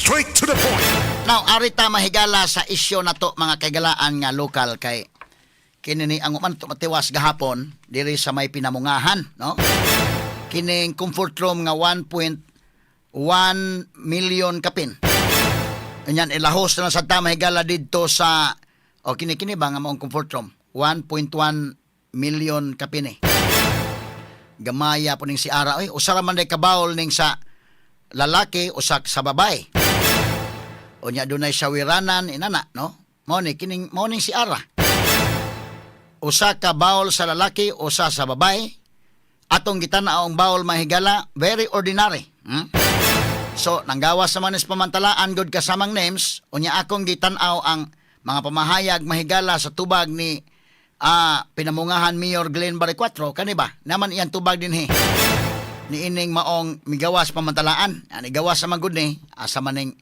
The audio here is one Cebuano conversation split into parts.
Straight to the point. Now, arita mahigala sa isyu na to, mga kaigalaan, nga lokal kay kini ni ang man matiwas gahapon diri sa may Pinamungahan, no? Kining comfort room nga 1.1 million kapin. Ganyan, ilahos na sa ta, mahigala, didto sa o kini kini ba nga maong comfort room 1.1 million kapin eh. Gamaya po ning si Ara oy, usa ra man day ka bowl ning sa lalaki, usa sa babae. Unya dunay sawiranan inana, no? Mao ni kining mao ning si Ara. Usa ka bowl sa lalaki, usa sa babae. Atong gitan-aw ang bowl, mahigala, very ordinary. So, nanggawas naman is pamantalaan gud kasamang names, unya akong gitan-aw ang mga pamahayag, mahigala, sa tubag ni Pinamungahan Mayor Glenn Baricuatro. Kani ba? Naman iyang tubag din he niining maong migawas pamantalaan. Ani gawas sa magud ni asa maning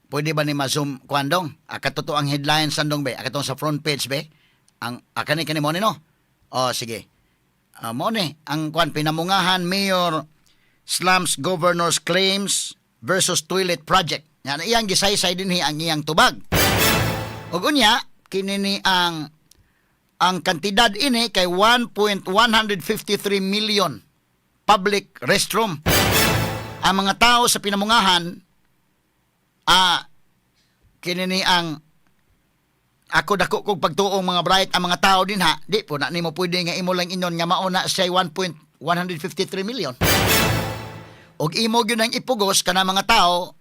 pwede ba ni ma-zoom kuandong? Akatotoo ang headline sandong be. Akatong sa front page be. Ang akani kani mo ni, no? Oh, sige. Mo ni ang kuan, Pinamungahan Mayor slams governor's claims versus toilet project. Yan iyang gisaysay dinhi ang iyang tubag. Ug unya kini ni ang kantidad ini kay 1.153 million public restroom. Ang mga tao sa Pinamungahan, kini ni ang ako dako kog pagtuong, mga bright, ang mga tao din ha, di po na nimo pwede nga imo lang inon nga mauna siya 1.153 million. Og imo gyud ang ipugos kana mga tao,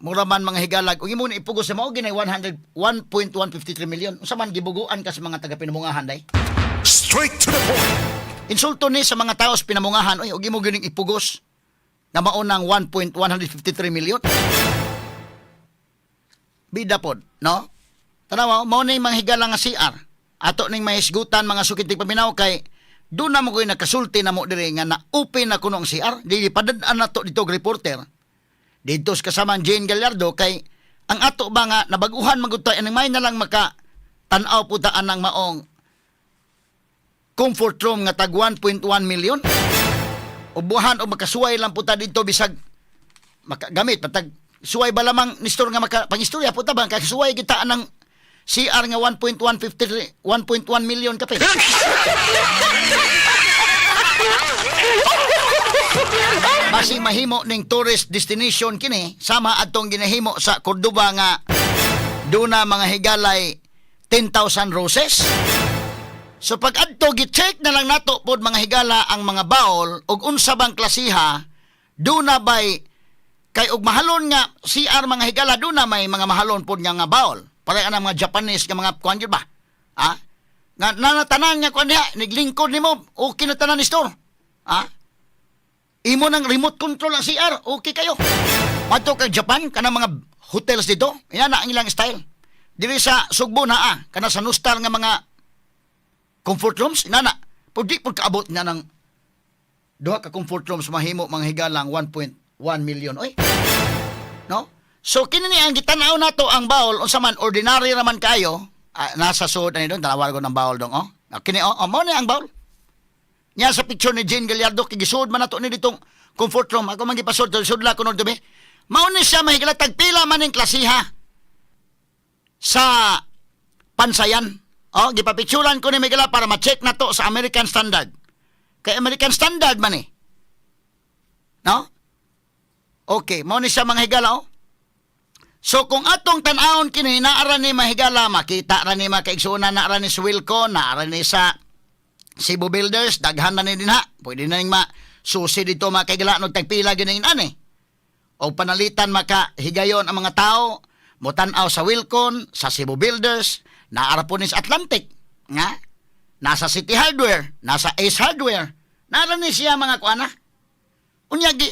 mura man mga higalag ug imo na ipugos sa mao ginay 100 1.153 million. Unsa man, gibuguan ka sa mga taga Pinamungahan day? Straight to the point. Insulto ni sa mga tao sa Pinamungahan oy, ug imo gyud ipugos nga mao nang 1.153 million. Bida pod, no? Tanawa, mao ni mga higala nga CR. Ato ning mahisgutan, mga sukit paminaw, kay doon na mo ko'y nakasulti na mo diri nga na-open na kuno ang CR. Dili padad-an na to dito og reporter. Dito sa kasamang Jane Gallardo kay ang ato ba nga nabaguhan magud to aning may na lang maka tan-aw po taan ng maong comfort room nga tag 1.1 million. Ubuhan o makasuway lang po ta dito bisag makagamit patag suway ba lamang ni store nga maka pangistorya po ta ba kay suway kita ng CR nga 1.153 1.1 million kapin. Basi mahimo ning tourist destination kini sama atong ginahimo sa Cordoba nga duna mga higalay 10,000 roses. So pag adto gi-check na lang nato pod, mga higala, ang mga bowl ug unsa bang klasiha duna bay kay og mahalon nga CR, mga higala, duna may mga mahalon pod nga nga bowl. Pare ang mga Japanese nga mga kuan gyud ba? Ha? Nga nanatanan nga kuan diha niglingkod nimo, okay na tanan ni store. Ha? Imo nang remote control ang CR, okay kayo. Madto kag Japan kana mga hotels dito, yan na ang ilang style. Diri sa Sugbo naa kana sa Nustar nga mga comfort rooms, inana. Pud di pud kaabot na ng duha ka comfort rooms mahimo, mga higalang, 1.1 million oy. No? So kini ni ang gitan-aw nato ang bowl, unsa man, ordinary raman kayo, nasa sud ani don, tanawar ko ng bowl dong oh. Ah, kini oh, oh mao ni ang bowl. Nya sa picture ni Jane Gallardo kay gisud man nato ni ditong comfort room. Ako man gipasud, sudla ko doon. Mao ni siya, mahigala, tagpila man ning klasiha sa pansayan. Oh, gipapicturan ko ni Miguel para ma-check na to sa American Standard. Kay American Standard man eh. No? Okay, mao ni siya, mga higala oh. So kung atong tan-awon kini naara ni mahigala, makita ra ni makaigsuonan na ra ni sa Wilcon, naara ni sa Cebu Builders, daghan na ni dinha. Pwede na ning ma susi dito, mga kaigala, no tagpila gyud ning ani. O panalitan maka higayon ang mga tao motan-aw sa Wilcon, sa Cebu Builders, naara po ni sa Atlantic, nga nasa City Hardware, nasa Ace Hardware. Naara ni siya mga kuana. Unya gi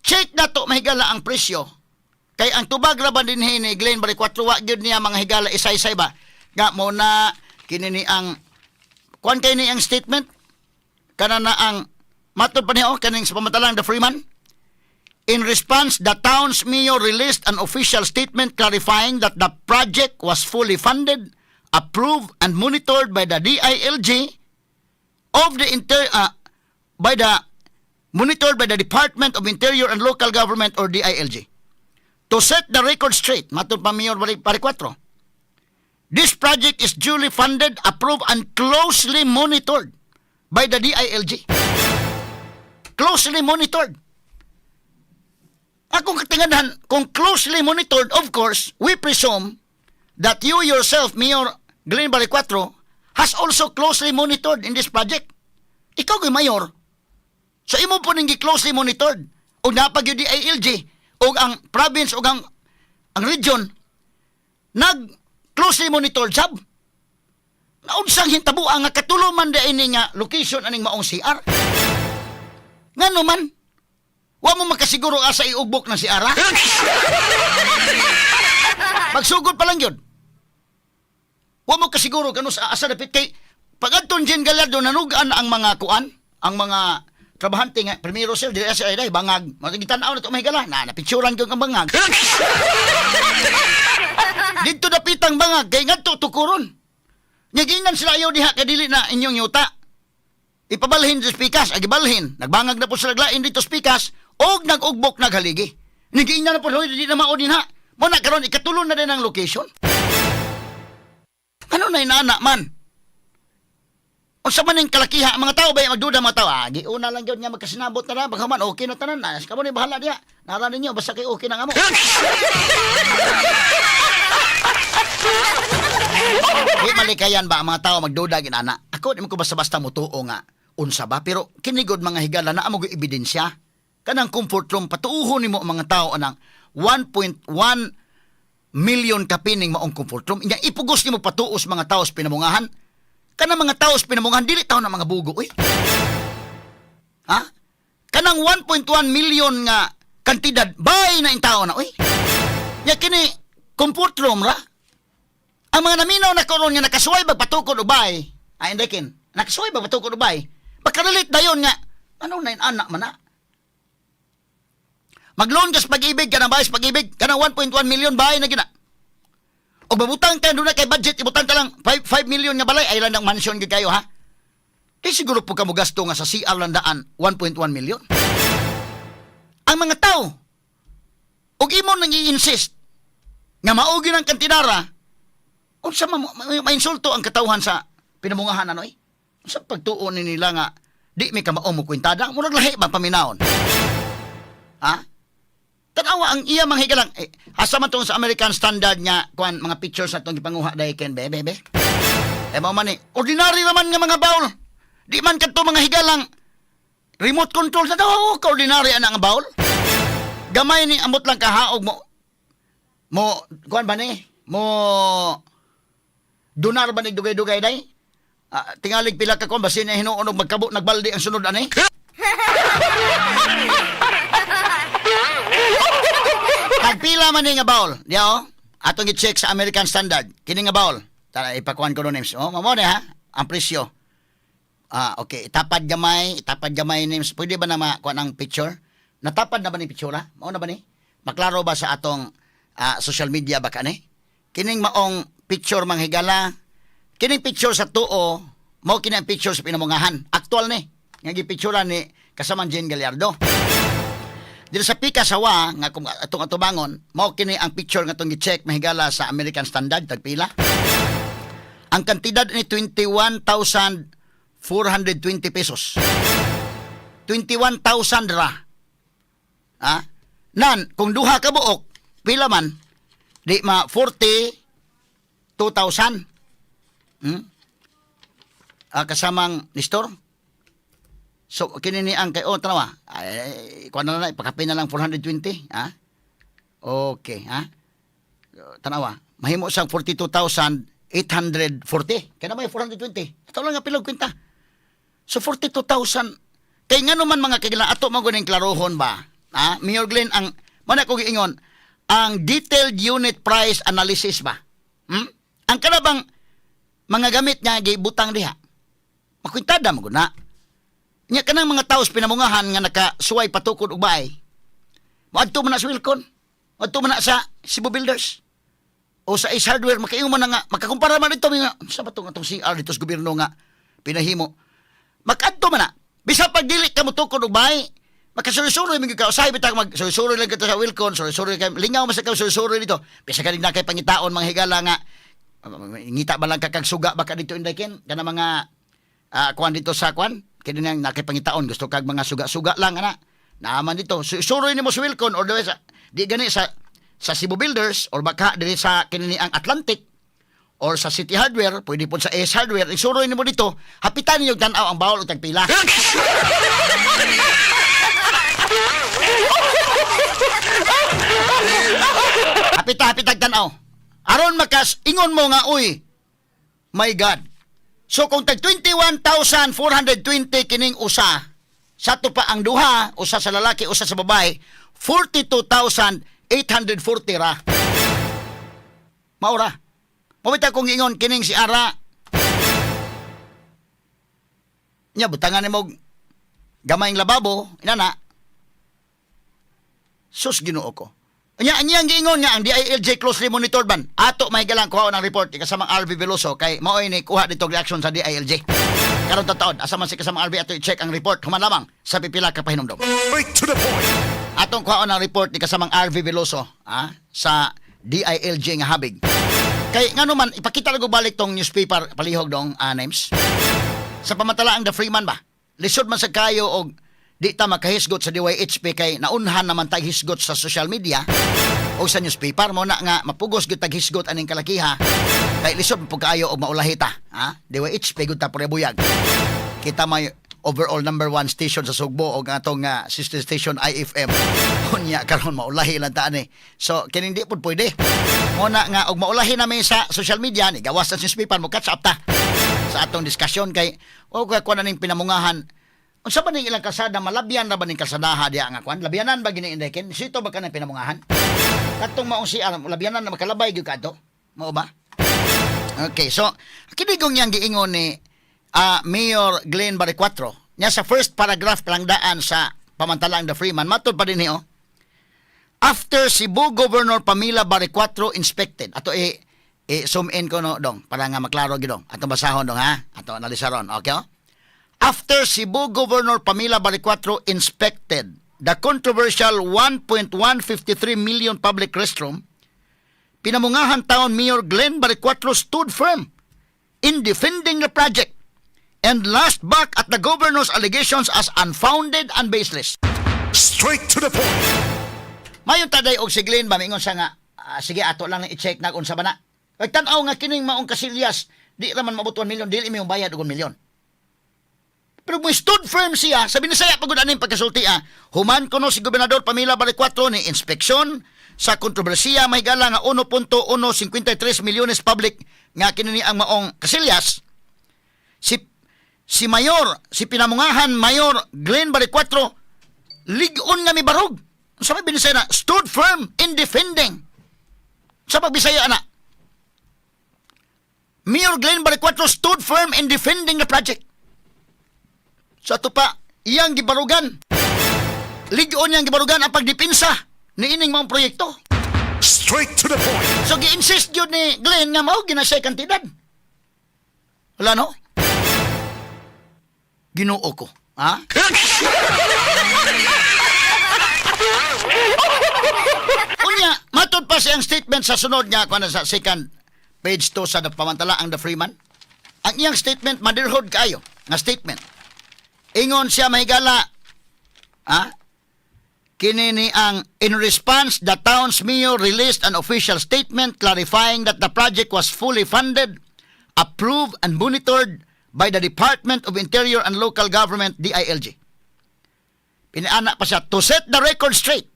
check na to, mahigala, ang presyo. Kay ang tubag ra ba dinhi ni Glenn Baricuatro, wa gyud niya, mga higala, isay-isay ba. Nga mo na kini ni ang kuan kay ni ang statement kana na ang matod pa niya oh, kaning sa pamatalang The Freeman. In response, the town's mayor released an official statement clarifying that the project was fully funded, approved, and monitored by the DILG of the inter by the monitored by the Department of Interior and Local Government or DILG. To set the record straight, matod pa Mayor Baricuatro, this project is duly funded, approved, and closely monitored by the DILG. Closely monitored. Akong katinganahan, kung closely monitored, of course, we presume that you yourself, Mayor Glenn Baricuatro, has also closely monitored in this project. Ikaw gyud mayor. So imo po ning closely monitored. Og naa pa gyud DILG og ang province og ang region nag closely monitored sab. Naunsang hintabo nga katulo man di ini nga location aning maong CR? Ngano man? Wa mo makasiguro asa iugbok ng CR, ha? Magsugod pa lang yun. Wa mo kasiguro kano sa asa dapit kay pag adton Jen Gallardo, nanugan ang mga kuan, ang mga trabahante nga primero, sir, dili sa ay bangag. Magitan-aw na to, mahigala. Na napicturan ko ang bangag. Dito dapitang bangag kay ngadto tukuron. Nya giingnan sila, ayaw diha kay dili na inyong yuta. Ipabalhin sa pikas, ag ibalhin. Nagbangag na po sila lain dito sa pikas og nag-ugbok naghaligi. Nigiingnan na po, "Hoy, di na mao din ha." Mo na karon ikatulo na din ang location. Ano na inaana man? Unsa man ning kalakiha ang mga tao ba, magduda mga tao? Ah, giuna lang gyud nga magkasinabot na lang paghuman okay na tanan. Na kamo ni bahala diha. Nara ninyo basta kay okay na nga mo. Di malikayan ba ang mga tao magduda ginana? Ako di mo ko basta-basta mutuo nga unsa ba, pero kinigod, mga higala, na amo ebidensya. Kanang comfort room, patuuhon nimo ang mga tao anang 1.1 million kapining maong comfort room. Inya ipugos nimo patuos mga tao sa pinamungahan. Kanang mga tao sa pinamungahan dili tao na mga bugo uy. Ha? Kanang 1.1 million nga kantidad bay na in tao na uy. Nya kini comfort room ra. Ang mga naminaw na karon nga nakasuway magpatukod ubay, ay hindi kin, nakasuway magpatukod ubay, makarelate dayon nga, ano na anak man na? Mag-loan ka sa Pag-IBIG, kanang bahay sa Pag-IBIG, kanang 1.1 million bahay na gina. O babutang ka, doon na kay budget, ibutang ka lang 5 million nga balay, ay lang ng mansion gyud kayo ha. Di siguro po ka mo gasto nga sa CR landaan 1.1 million. Ang mga tao, og imo nang i-insist nga maugi ng kantidara, unsa ma, mainsulto ang katawhan sa pinamungahan ano eh? Sa pagtuon ni nila nga di mi kamao mo kwintada, murag lahi ba paminawon? Ha? Tanawa ang iya mga higalang eh, asa man tong sa American Standard nga kuan mga pictures atong gipanguha dahil ken be be be. Eh mao man ni ordinary naman nga mga bowl. Di man kadto, mga higalang, remote control sa daw ka ordinary ana nga bowl. Gamay ni amot lang kahaog mo mo kuan ba ni? Mo donar ba ni dugay-dugay day? Ah, tingalig pila ka kuan basin na hinuon og magkabo nagbaldi ang sunod ani. Tagpila man ni nga bowl. Diya oh. Atong i-check sa American Standard. Kini nga bowl. Tara, ipakuan ko names. Oh, mamo ni ha. Ang presyo. Ah, okay. Itapad gamay names. Pwede ba na makuha ng picture? Natapad na ba ni picture ha? Mao na ba ni? Maklaro ba sa atong social media ba kani? Kining maong picture, mga higala. Kining picture sa tuo, mao kini ang picture sa pinamungahan. Actual ni. Nga gipicturean ni kasamang Jane Gallardo. Dito sa Pika Sawa nga kung atong atubangon, mao kini ang picture nga atong gi-check, mahigala, sa American Standard tagpila. Ang kantidad ni 21,420 pesos. 21,000 ra. Ha? Nan, kung duha ka buok, pila man? Di ma 42,000. Ah, kasamang Nestor? So, kini ni ang kay, oh, tanawa. Ay, kuha na lang, ipakape na lang 420, ha? Okay, ha? Tanawa. Mahimo siyang 42,840. Kaya na may 420. Ito lang nga pilog kwenta. So, 42,000. Kay nga naman, mga kagila, ato mo guning klarohon ba? Ha? Mayor Glenn, ang, mana ko giingon, ang detailed unit price analysis ba? Hmm? Ang kanabang mga gamit nga gibutang diha. Makwintada mo guna. Nya kanang mga taos pinamungahan nga nakasuway patukod og bahay. Moadto man na sa Wilcon. Moadto man na sa Cebu Builders. O sa Ace Hardware, makaingon man na nga, makakumpara man ito, nga, sa ba itong atong CR dito sa gobyerno nga pinahimo. Makadto man na. Bisa pag dili ka motukod og bahay, Makasuroy-suroy man gyud ka. Usahay bitaw mag suroy lang kita sa Wilcon, suroy-suroy kay lingaw man sa ka suroy dito. Bisa ka na kay pangitaon mga higala nga ngita ba lang ka kag suga ba ka dito, Inday Ken? Kana mga kuan dito sa kuan kini nang nakipangitaon gusto kag mga suga-suga lang ana. Naaman dito. Suroy nimo sa Wilcon or sa di gani sa Cebu Builders or baka diri sa kini ang Atlantic or sa City Hardware, pwede po sa AS Hardware, isuroy nimo dito, hapitan ninyo tan-aw ang bawol og tagpila. Hapita, hapitag tan-aw. Aron makas, ingon mo nga, uy, my God. So kung tag 21,420 kining usa, sa to pa ang duha, usa sa lalaki, usa sa babae, 42,840 ra. Maura. Pamita kong ingon kining si Ara. Nya butangan nimo gamayng lababo, inana. Sus, Ginoo ko. Nya ang iyang giingon nga ang DILG closely monitored man. Ato may galang kuha ng report ni kasamang RV Veloso kay maoy ni kuha dito reaction sa DILG. Karon taon, asa man si kasamang RV ato i-check ang report human lamang sa pipila ka pahinumdom. Straight to the point. Atong kuhaon ang report ni kasamang RV Veloso sa DILG nga habig. Kay ngano man ipakita lang ko balik tong newspaper palihog dong names. Sa pamantalaang The Freeman ba? Lisod man sa kayo og di ta makahisgot sa DYHP kay naunhan naman tag hisgot sa social media o sa newspaper mo na nga mapugos gyud tag hisgot aning kalakiha kay lisod man pud kaayo og maulahi ta, ha? DYHP gud ta buyag kita, may overall number one station sa Sugbo o ang atong sister station IFM. Unya karon maulahi lang ta ani. So kining di pud pwede. Muna nga og maulahi nami sa social media ni gawas sa newspaper mo catch up ta sa atong diskusyon kay o kay kuan ning pinamungahan. Unsa ba ning ilang kalsada, malabyan ra ba ning kalsadaha diya nga kuan? Labyanan ba gini, Inday Ken? Sito ba kanang pinamungahan? Katong maong siya labyanan na makalabay gyud kadto. Mao ba? Okay, so kini gong yang giingon ni Mayor Glenn Baricuatro niya sa first paragraph lang daan sa pamantalang The Freeman, matod pa din niyo, after Cebu Governor Pamela Baricuatro inspected ato e zoom in ko no dong para nga maklaro gyud dong atong basahon dong ha, ato analisaron, okay, oh? After Cebu Governor Pamela Baricuatro inspected the controversial 1.153 million public restroom, Pinamungahan Town Mayor Glenn Baricuatro stood firm in defending the project and lashed back at the governor's allegations as unfounded and baseless. Straight to the point. Mayon taday og si Glenn ba mingon siya nga sige, ato lang nang i-check na unsa ba na. Kay tan-aw nga kining maong kasilyas di ra man maabot 1 million, dili mi bayad og 1 million. Pero mo stood firm siya, sabi ni saya pagod aning pagkasulti. Human kuno si Gobernador Pamela Baricuatro ni inspeksyon sa kontrobersiya may gala nga 1.153 milyones public nga kini ni ang maong kasilyas. Si Mayor, si Pinamungahan Mayor Glenn Baricuatro lig-on nga mibarog. Sa may binisaya na, stood firm in defending. Sa pagbisaya na, Mayor Glenn Baricuatro stood firm in defending the project. Sa ato pa, iyang gibarugan. Lig-on niyang gibarugan ang pagdipinsa ni ining maong proyekto. Straight to the point. So gi-insist yun ni Glenn nga mao gina siya kantidad. Wala no? Ginoo ko. Ha? Unya, matod pa siyang statement sa sunod nga kuan sa second page to sa pamantala ang The Freeman. Ang iyang statement madirhod kaayo nga statement. Ingon siya mahigala, ha? Kini ni ang in response, the town's mayor released an official statement clarifying that the project was fully funded, approved and monitored by the Department of Interior and Local Government, DILG. Pinaana pa siya, "To set the record straight,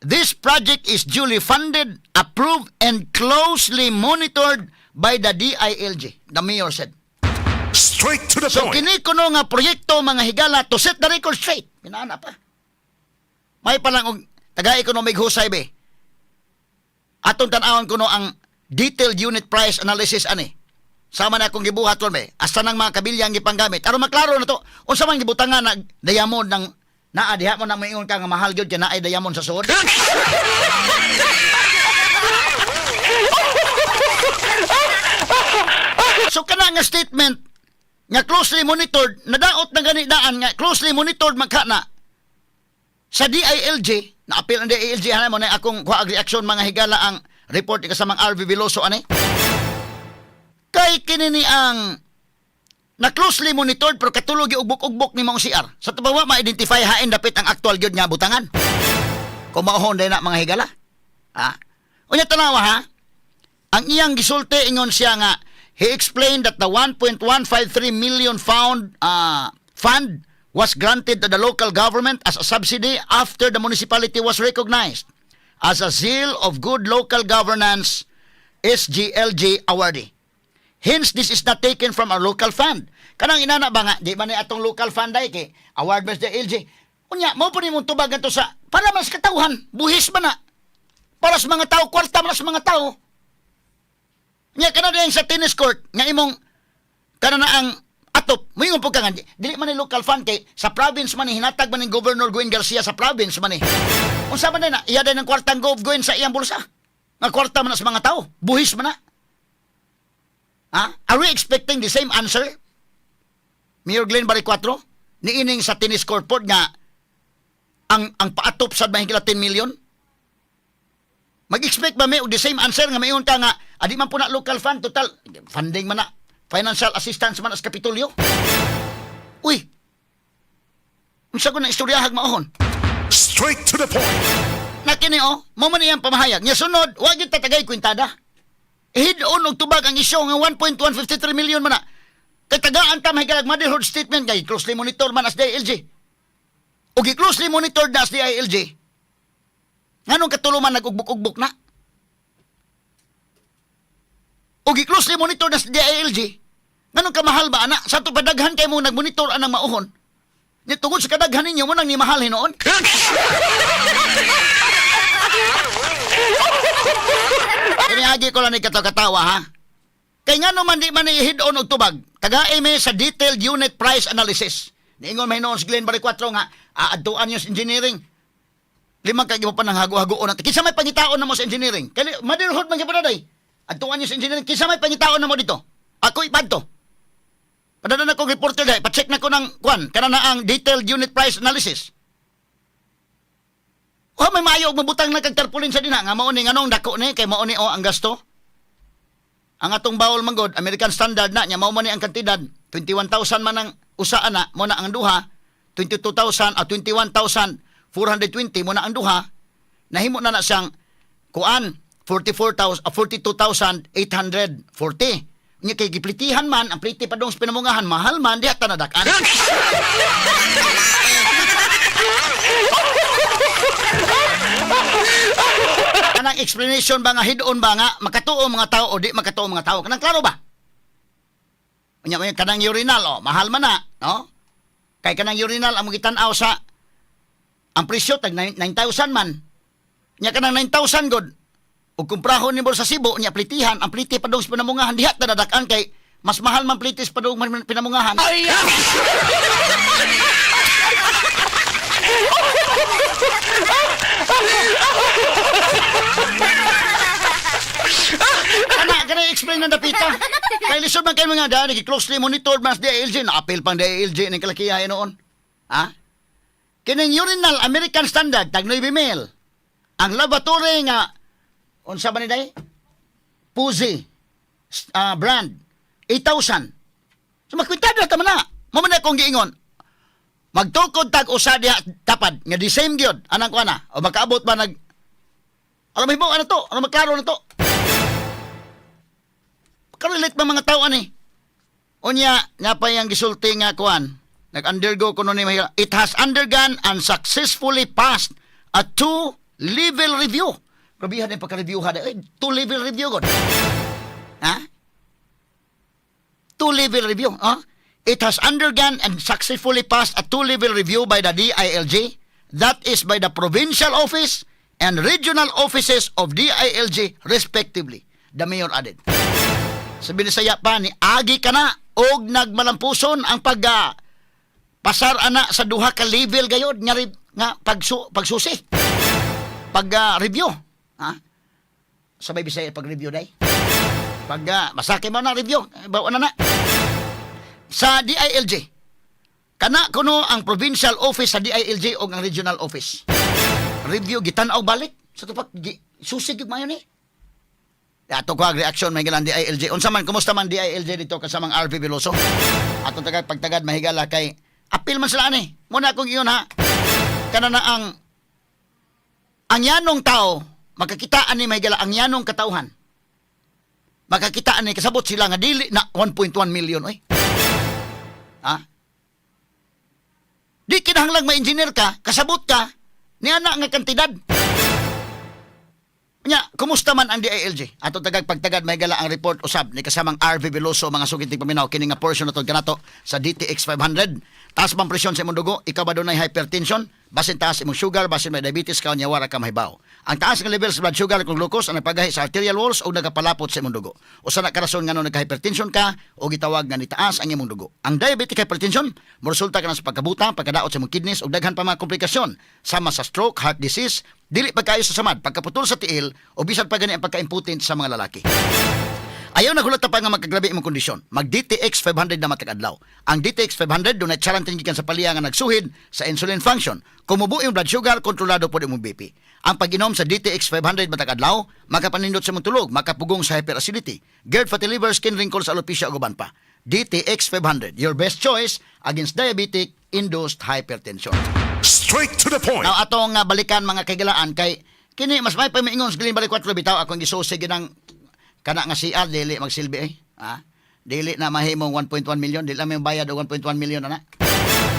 this project is duly funded, approved and closely monitored by the DILG," the mayor said. Straight to the So point. kini kuno nga proyekto mga higala, to set the record straight. Pinaana pa. May pa lang og taga-economic husay be. Atong tan-awon kuno ang detailed unit price analysis ani. Sama na akong gibuhat ron be. Asa nang mga kabilyang gipanggamit. Aron maklaro na to. Unsa man gibutangan na diamond ng naa diha mo na maingon ka nga mahal gyud kay naay diamond sa suod. So kana nga statement nga closely monitored, nadaot na gani daan nga closely monitored magka na. Sa DILG, naapil ang DILG, hanay mo na akong kuha reaksyon, mga higala, ang report ni kasamang RV Veloso ani. Kay kini ni ang na closely monitored pero katulog ugbok-ugbok ni maong CR. Sa tubawa ma-identify hain dapit ang actual gyud nga butangan. Kung maohon din na, mga higala. Ha? Unya tanawa ha. Ang iyang gisulti, ingon siya nga he explained that the 1.153 million found fund was granted to the local government as a subsidy after the municipality was recognized as a Seal of Good Local Governance SGLG awardee. Hence, this is not taken from our local fund. Kanang inana ba nga, di ba ni atong local fund ay kay award ba sa LG? Unya, mo po ni mong tubag ato sa, para mas katawhan, buhis ba na? Para sa mga tao, kwarta man sa mga tao. Nya kana din sa tennis court nga imong kana na ang atop, moingon po ka nga dili man ni local fund kay sa province man ni, hinatag man ni Governor Gwen Garcia, sa province man ni. Unsa man na iya din ang kwartang Gov Gwen sa iyang bulsa? Nga kwarta man na sa mga tao, buhis man na. Ha? Are we expecting the same answer, Mayor Glenn Baricuatro? Niining sa tennis court pod nga ang paatop sa mahigit 10 million? Mag-expect ba may og the same answer nga mayon ka nga adi man po na local fund, total funding man na, financial assistance man as Kapitolyo? Uy. Unsa ko na istoryahag maohon? Straight to the point. Na kini oh, mo man iyang pamahayag. Nya sunod, wa gyud tatagay kwintada. Head-on og tubag ang isyu nga 1.153 million man na. Kay tagaan ta mahigalag motherhood statement kay closely monitor man as DILG. O gi-closely monitored na as DILG. Nganong katulo man nag-ugbok-ugbok na? O gi-closely monitor na sa DILG. Nganong kamahal ba ana? Sa ato padaghan kay mo nagmonitor anang mauhon. Ni tungod sa kadaghan ninyo mo nang ni mahal hinuon. Kini agi ko lang ni katawa ha. Kay ngano man di man head-on og tubag. Tagae mi sa detailed unit price analysis. Niingon may noon si Glenn Baricuatro nga aadtuan niyo sa engineering. Lima kay pa nang hago-hagoon natin. Kinsa may pangitaon na mo sa engineering? Kay motherhood man gyud day. Adtuan niyo sa engineering. Kinsa may pangitaon na mo dito? Ako ipadto. Padala na kong reporter day. Pa-check na ko ng kwan. Kana na ang detailed unit price analysis. O may maayo og mabutang na kag tarpaulin sa dina nga mao ni nganong dako ni kay mao ni o ang gasto. Ang atong bowl manggod American standard na nya mao man ni ang kantidad, 21,000 man ang usa ana, mo na ang duha 22,000 at 21,420 mo na ang duha, nahimo na na siyang kuan 44,000, 42,840. Nya kay giplitihan man ang pliti padung sa pinamungahan, mahal man diha ta nadak-an. Kanang explanation ba nga hid-on ba nga makatuo mga tao o di makatuo mga tao? Kanang klaro ba? Unya may kanang urinal oh, mahal man na, no? Kay kanang urinal ang gitan-aw sa ang presyo tag 9,000 man. Nya kanang 9,000 god. Ug kumprahon nimo sa Cebu, nya plitihan, ang pliti padung sa pinamungahan diha ta nadak-an kay mas mahal man plitis padung man pinamungahan. Kana kana explain ng dapita. Kay lisod man kay mga daan closely monitored man sa DILG, na-appeal pang DILG ning kalakihay noon. Ha? Kining urinal American standard tag 9 mil. Ang lavatory nga unsa ba ni day? Puzi brand 8,000. So magkwintada ta man na. Mo man na akong giingon. Magtukod tag usa diha tapad nga the same gyud anang kuana o makaabot ba nag alam mo ano to? Ano maklaro na to? Karelate ba mga tao ani? Unya, nga pa yang gisulti nga kuan. Nag-undergo kuno ni Mahira. It has undergone and successfully passed a two-level review. Grabihan yung pagka-review ha. Eh, two-level review god. Ha? Two-level review. Ha? It has undergone and successfully passed a two-level review by the DILG. That is by the provincial office and regional offices of DILG respectively. The mayor added. Sa Binisaya pa ni agi ka na og nagmalampuson ang pag pasar ana sa duha ka level gayod nga, nga pagsusi pag review ha, sabay Bisaya pag review day pag masakay mo na review, eh, bawa na na sa DILG. Kana kuno ang provincial office sa DILG o ang regional office. Review gitan-aw balik sa tupak gi, susig gyud maayo ni. Ato ko ang reaksyon, mahigala, ang DILG. Unsa man, kumusta man DILG dito kasamang RV Veloso? Atong tagad pagtagad, mahigala, kay apil man sila ani. Muna akong iyon ha. Kana na ang yanong tao makakita ani, mahigala, ang yanong katauhan. Makakita ani, kasabot sila nga dili na 1.1 million oy. Ha? Di kinahanglang ma-engineer ka, kasabot ka niya na nga kantidad. Nya, kumusta man ang DILG? Ato tagag pagtagad, mahigala, ang report usab ni kasamang RV Veloso. Mga sugid paminaw, kini nga portion nato kanato sa DTX 500. Taas bang presyon sa imong dugo? Ikaw ba dunay hypertension? Basin taas imong sugar, basin may diabetes ka, unya wara ka mahibaw. Ang taas nga level sa blood sugar kung glucose ang nagpagahi sa arterial walls o nagapalapot sa imong dugo. Usa na ka rason ngano nagka-hypertension ka o gitawag nga nitaas ang imong dugo. Ang diabetic hypertension moresulta ka na sa pagkabuta, pagkadaot sa imong kidneys ug daghan pa mga komplikasyon sama sa stroke, heart disease, dili pagkaayo sa samad, pagkaputol sa tiil o bisan pa gani ang pagka-impotent sa mga lalaki. Ayaw na hulata pa nga magkagrabe imong kondisyon. Mag DTX 500 na matag adlaw. Ang DTX 500 dunay charantin gikan sa palya nga nagsuhid sa insulin function. Kumubo imong blood sugar, kontrolado pod imong BP. Ang pag-inom sa DTX 500 matag adlaw, makapanindot sa imong tulog, makapugong sa hyperacidity, GERD, fatty liver, skin wrinkles, alopecia ug uban pa. DTX 500, your best choice against diabetic induced hypertension. Straight to the point. Now atong balikan, mga kahigalaan, kay kini mas may pamiingon sa Glenn Baricuatro bitaw akong gisusig ng kana nga CR dili magsilbi eh. Ha? Dili na mahimong 1.1 million, dili na may bayad og 1.1 million ana.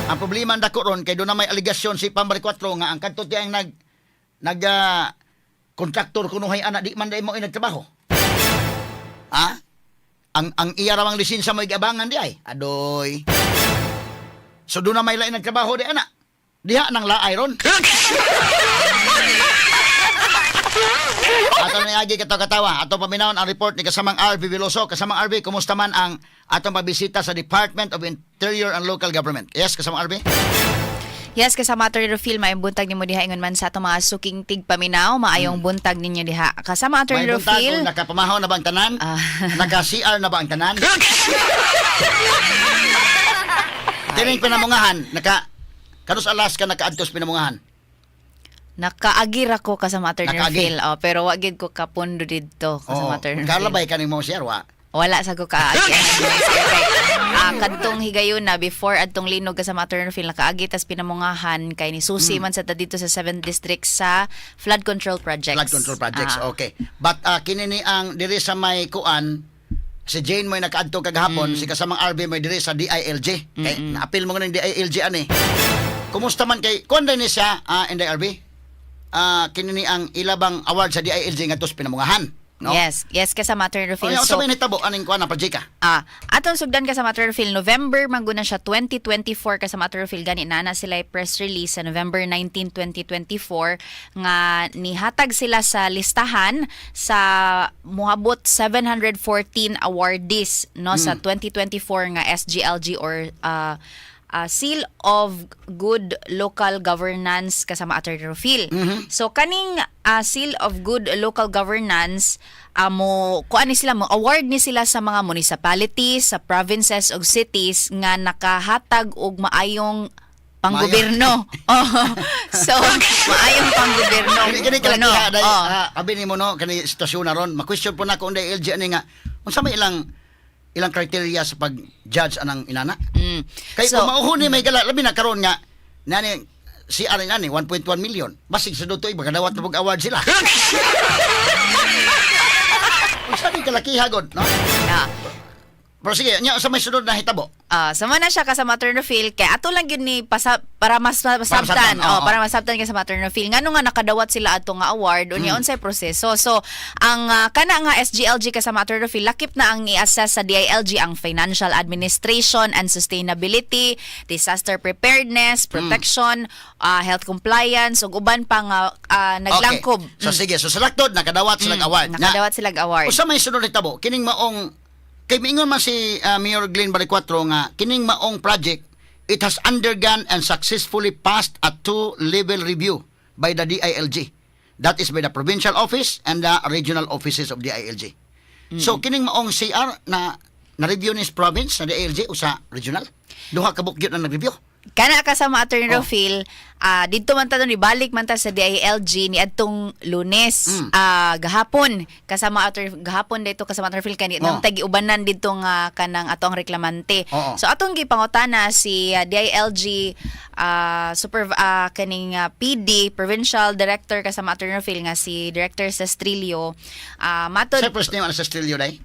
Ang problema ang dako ron kay doon na may aligasyon si Pam Baricuatro nga ang kadto tiyang nag nag kontraktor kunuhay ana di man dai mo nagtrabaho. Ha? Ang iya ra mang lisensya mo igabangan di ay. Adoy. So doon na may lain nagtrabaho di ana. Diha nang laay ron. Ato na agi katawa-katawa. Ato paminawon ang report ni kasamang RV Veloso. Kasamang RV, kumusta man ang atong pabisita sa Department of Interior and Local Government? Yes, kasamang RV? Yes, kasama Atty. Rufil, maayong buntag nimo diha, ingon man sa atong mga suking tigpaminaw, maayong buntag ninyo diha. Kasama Atty. May buntag Rufil, kung nakapamahaw na ba ang tanan? Ah. Naka-CR na ba ang tanan? Tining pinamungahan, naka kanus alas ka nakaadtos pinamungahan? Nakaagi ra ko, kasama Atty. Nakaagi. Rufil. Oh, pero wa gid ko kapundo didto, kasama Atty. Rufil. Kalabay kaning mo CR wa. Wala sa ko kaagi. Kadtong higayon na before adtong linog, kasama Atty. Rufil, nakaagi tas pinamungahan kay ni susi man sa ta dito sa 7th District sa flood control projects. Flood control projects, Ah. okay. But kini ni ang diri sa may kuan, si Jane mo'y nakaadto kagahapon, si kasamang RB mo'y diri sa DILG. Kay naapil mo ng DILG ani. Kumusta man kay kuan din ni siya, NDRB? Kini ni ang ilabang award sa DILG ngadto sa pinamungahan, no? Yes, kasama Atty. Rufil. Onya, So, so, may nitabo aning kuan na project ka? Atong sugdan, kasama Atty. Phil, November man gud na siya 2024, kasama Atty. Phil, gani na na sila press release sa November 19, 2024 nga nihatag sila sa listahan sa moabot 714 awardees, no, sa 2024 nga SGLG or Seal of Good Local Governance, kasama Atty. Rufil. So kaning Seal of Good Local Governance, mo kuan ni sila, mo award ni sila sa mga municipalities, sa provinces ug cities nga nakahatag og maayong panggobyerno. Oh. So maayong panggobyerno. Kini kini Kuno. kalakiha dai Oh. abi nimo, no, kani sitwasyon na ron. Ma-question po na kung DILG ani nga unsa may ilang ilang criteria sa pag-judge anang inana. Kay So, kung mauhon ni may gala labi na karon nga nani si ari nani 1.1 million. Basig sa dutoy makadawat na pog award sila. Unsa ni kalakiha god, no? Pero sige, nya sa may sunod na hitabo. Sama na siya, kasama Atty. Phil, kay ato lang yun ni pasa, para mas masabtan, masabtan, oo. oh, para masabtan kasama Atty. Phil ngano nga nakadawat sila ato nga award, unya unsay proseso. So ang kana nga SGLG, kasama Atty. Phil, lakip na ang i-assess sa DILG ang financial administration and sustainability, disaster preparedness, protection, health compliance ug uban pa nga naglangkob. Okay. So sige, so sa laktod nakadawat sila award. Na- Nakadawat sila award. Usa may sunod hitabo kining maong kay miingon man si Mayor Glenn Baricuatro nga kining maong project, it has undergone and successfully passed a two-level review by the DILG. That is by the provincial office and the regional offices of DILG. So kining maong CR na na-review ni sa province na DILG o sa regional. Duha ka buok gyud na nag-review. Kana kasama, Attorney Oh. Rofil, didto man ta doon, ibalik man ta sa DILG ni adtong Lunes, gahapon kasama Attorney, gahapon dito kasama Attorney Rofil kani nang tagiubanan didto nga kanang ato ang reklamante. So atong gipangutana si DILG super kaning PD Provincial Director kasama Attorney Rofil nga si Director Sastrillo, matod Sa first name ano sa Strilio day?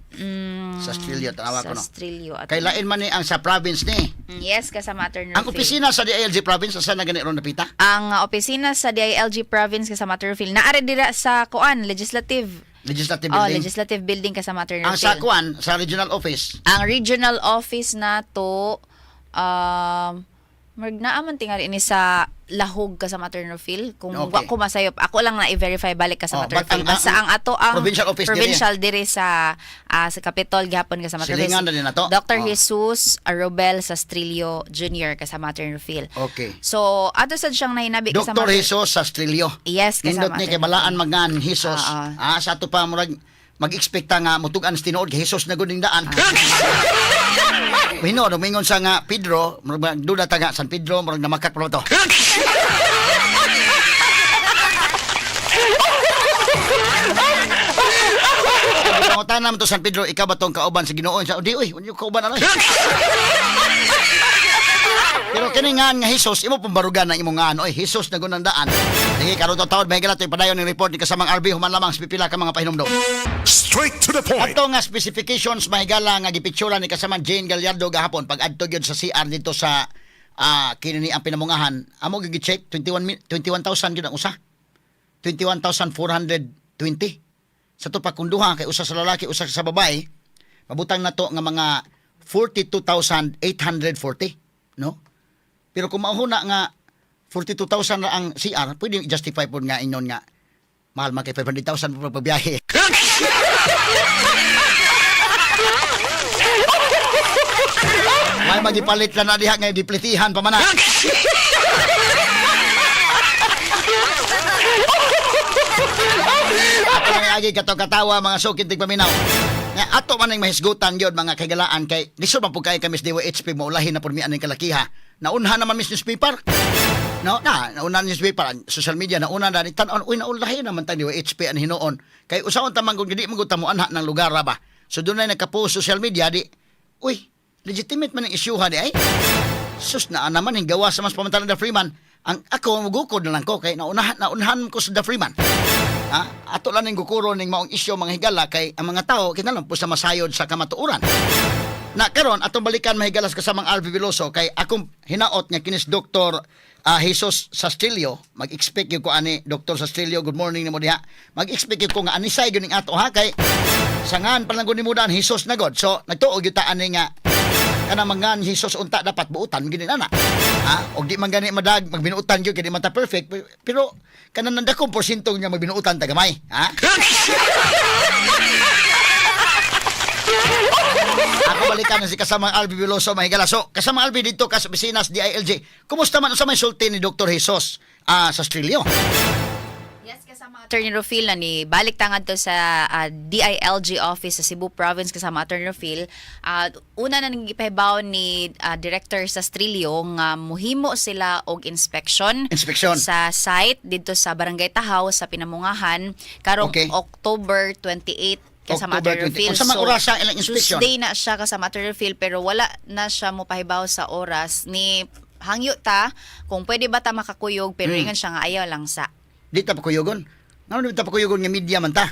Sa Strilio tanawa ko no. Sastrillo. Kay lain man ni ang sa province ni. Yes, kasama Attorney Ang Rofil. opisina sa DILG province asa na gani ron napita? Ang opisina sa DILG province kasama Attorney Phil naare dira sa kuan legislative. Legislative Oh, building. legislative building kasama Attorney Ang sa Phil. kuan sa regional office. Ang regional office nato murag naa man tingali ini sa Lahog kasama Attorney Phil kung wa ko masayop, ako lang na i-verify balik kasama Oh, Attorney but Phil. Basta ang ato ang provincial office diri. provincial diri sa Capitol gihapon kasama Attorney Silingan na din nato. Dr. Oh. Jesus Arobel Sastrillo Jr. kasama Attorney Phil. So ato sad siyang nahinabi kasama Dr. Jesus Sastrillo. Yes, kasama Nindot ni kay Attorney balaan magan Jesus. Oo. Sa ato pa murag mag-expecta nga mutugan sa tinuod kay Jesus na gud ning daan. Hino, dumingon sa nga Pedro, murag duda ta nga San Pedro, murag namakak pa to. Pangutana naman to San Pedro, ikaw ba tong kauban sa Ginoo? Sa di uy, unyo kauban ano? Pero kini nga nga Jesus, imo pong barugan ang imong ngan. Oy, Jesus na gunang daan. Sige, karon to tawad mahigala to padayon ning report ni kasamang RB human lamang sa pipila ka mga pahinumdom. Straight to the point. Ato nga specifications mahigala nga gipictura ni kasamang Jane Gallardo gahapon pag adto gyud sa CR dito sa kini ni ang pinamungahan. Amo gyud gi-check 21,000 gyud ang usa. 21,420. Sa to pa kung duha kay usa sa lalaki, usa sa babae, mabutang nato nga mga 42,840, no? Pero kung mauna nga 42,000 ra ang CR, pwede justify po nga ingon nga mahal man kay 500,000 po pagbiyahe. May magipalit lang na diha nga diplitihan pa man na. Ato nang agi kato katawa mga sukid tigpaminaw. Nga ato man ang mahisgutan gyud mga kaigalaan kay lisod man pud kay kami sa DYHP maulahin na pud mi aning kalakiha. Naunhan naman mis newspaper. No, na nauna newspaper, ang social media nauna na ni tan-on, uy naulahin naman ta DYHP ang hinuon. Kay usaon ta man kung dili man gud ta moanha ng lugar ra ba. So dunay nagka-post social media di uy, legitimate man ang isyuha di ay. Sus na naman ang gawa sa mas pamantalan The Freeman. Ang ako mugukod na lang ko kay naunahan naunhan ko sa The Freeman. Ha? Ato lang ning gukuro ning maong isyu mga higala kay ang mga tao kinahanglan po sa masayod sa kamatuoran. Na karon atong balikan mahigalas kasamang Alvi Veloso kay akong hinaot nga kinis Dr. Jesus Sastrillo mag-expect gyud ko ani Dr. Sastrillo, good morning nimo diha. Mag-expect gyud ko nga anisay gyud ning ato ha kay sangan pa lang gud nimo daan Jesus na god. So nagtuo gyud ta ani nga kanang mangan Jesus unta dapat buutan gini na. Ha? Og di man gani madag magbinuutan gyud kay di man ta perfect pero kanang nandakong porsyento nga magbinuutan ta gamay, ha? Ako balikan na si kasamang Albi Veloso mahigala. So, kasamang Albi dito ka sa opisina sa DILG. Kumusta man sa may sulti ni Dr. Jesus Sastrillo? Yes, kasama Attorney Rofil na ni balik tangad to sa DILG office sa Cebu Province kasama Attorney Rofil. Una na nagipahibaw ni Director Sastrillo nga muhimo sila og inspection, Inspection. sa site didto sa Barangay Tahaw sa Pinamungahan karong October 28 kasama October Attorney 28. Rofil. Unsa man oras ang ilang inspection? Tuesday na siya kasama Attorney Rofil pero wala na siya mopahibaw sa oras ni hangyo ta kung pwede ba ta makakuyog pero ingon siya nga ayaw lang sa. Di ta pakuyogon. Ngano di ta pakuyogon nga media man ta?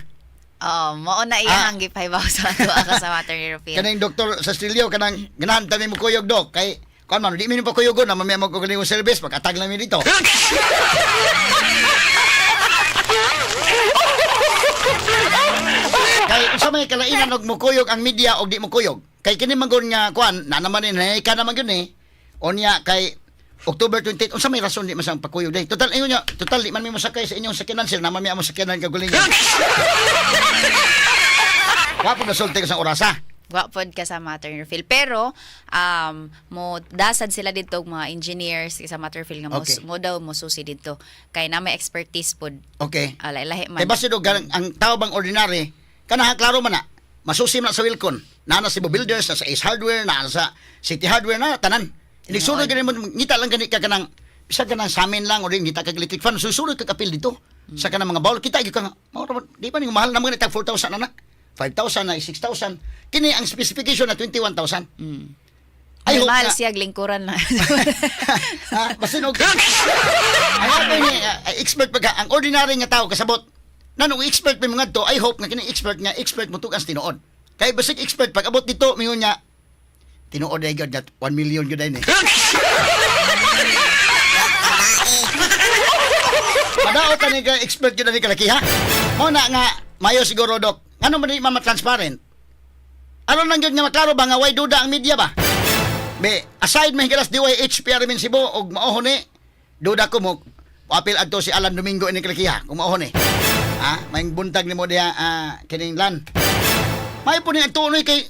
Oo, mao na iya ang gipahibaw sa ato kasama Attorney Rufil. Kanang Dr. Sastrillo kanang ganahan ta mi mo kuyog dok kay kuan man di mi mo pakuyogon na mamaya mo kagaling service pag-atag lang mi dito. Kay unsa may kalainan og mukuyog ang media og di mukuyog. Kay kini man gud nga kuan na naman ni ka naman gyud ni. Unya kay October 28 unsa may rason di man sang pakuyog day. Total ingon niya, total di man mi mosakay sa inyong sakyanan sir, naman mi among sakyanan kagalingon. Wa po nasulti ka sa orasa. Wa pod kasama Attorney Rufil. Pero mo dasad sila didto og mga engineers kasama Attorney Rufil nga mo, mo daw mo susi didto kay na may expertise pod. Lahi man. Kay basta do ang tao bang ordinary kana klaro man na. Masusi man na sa Wilcon. Naa na sa Cebu Builders, na sa Ace Hardware, naa na sa City Hardware na tanan. Inig sulod gani mo, ngita lang gani ka kanang bisa kanang samin lang o rin ngita kag electric fan, susulod ka kapil dito. Sa kanang mga bowl kita gyud ka nga, mao ra di ba ning mahal na mga tag 4,000 na na. 5,000 na 6,000. Kini ang specification na 21,000. I hope Mahal na- siya, lingkuran lang. Ha, basin og ang ako ni expert pagka ang ordinary nga tao kasabot. Nanong expert may mga to, I hope nga kini expert nga expert mo tugas tinuod. Kay basig expert pag abot dito mingon niya tinuod ay gyud 1 million gyud ay ni. Madaot ani ka expert gyud ani kalaki ha. Mo na nga mayo siguro, dok. Ngano man di mama transparent? Aron lang gyud nga maklaro ba nga way duda ang media ba? Be, aside may higalas DYH PRM Cebu og mao ni, duda ko mo apil adto si Alan Domingo ini kalakiha kung mao ni. Ha, may buntag nimo diha kining lan. May po ni adto kay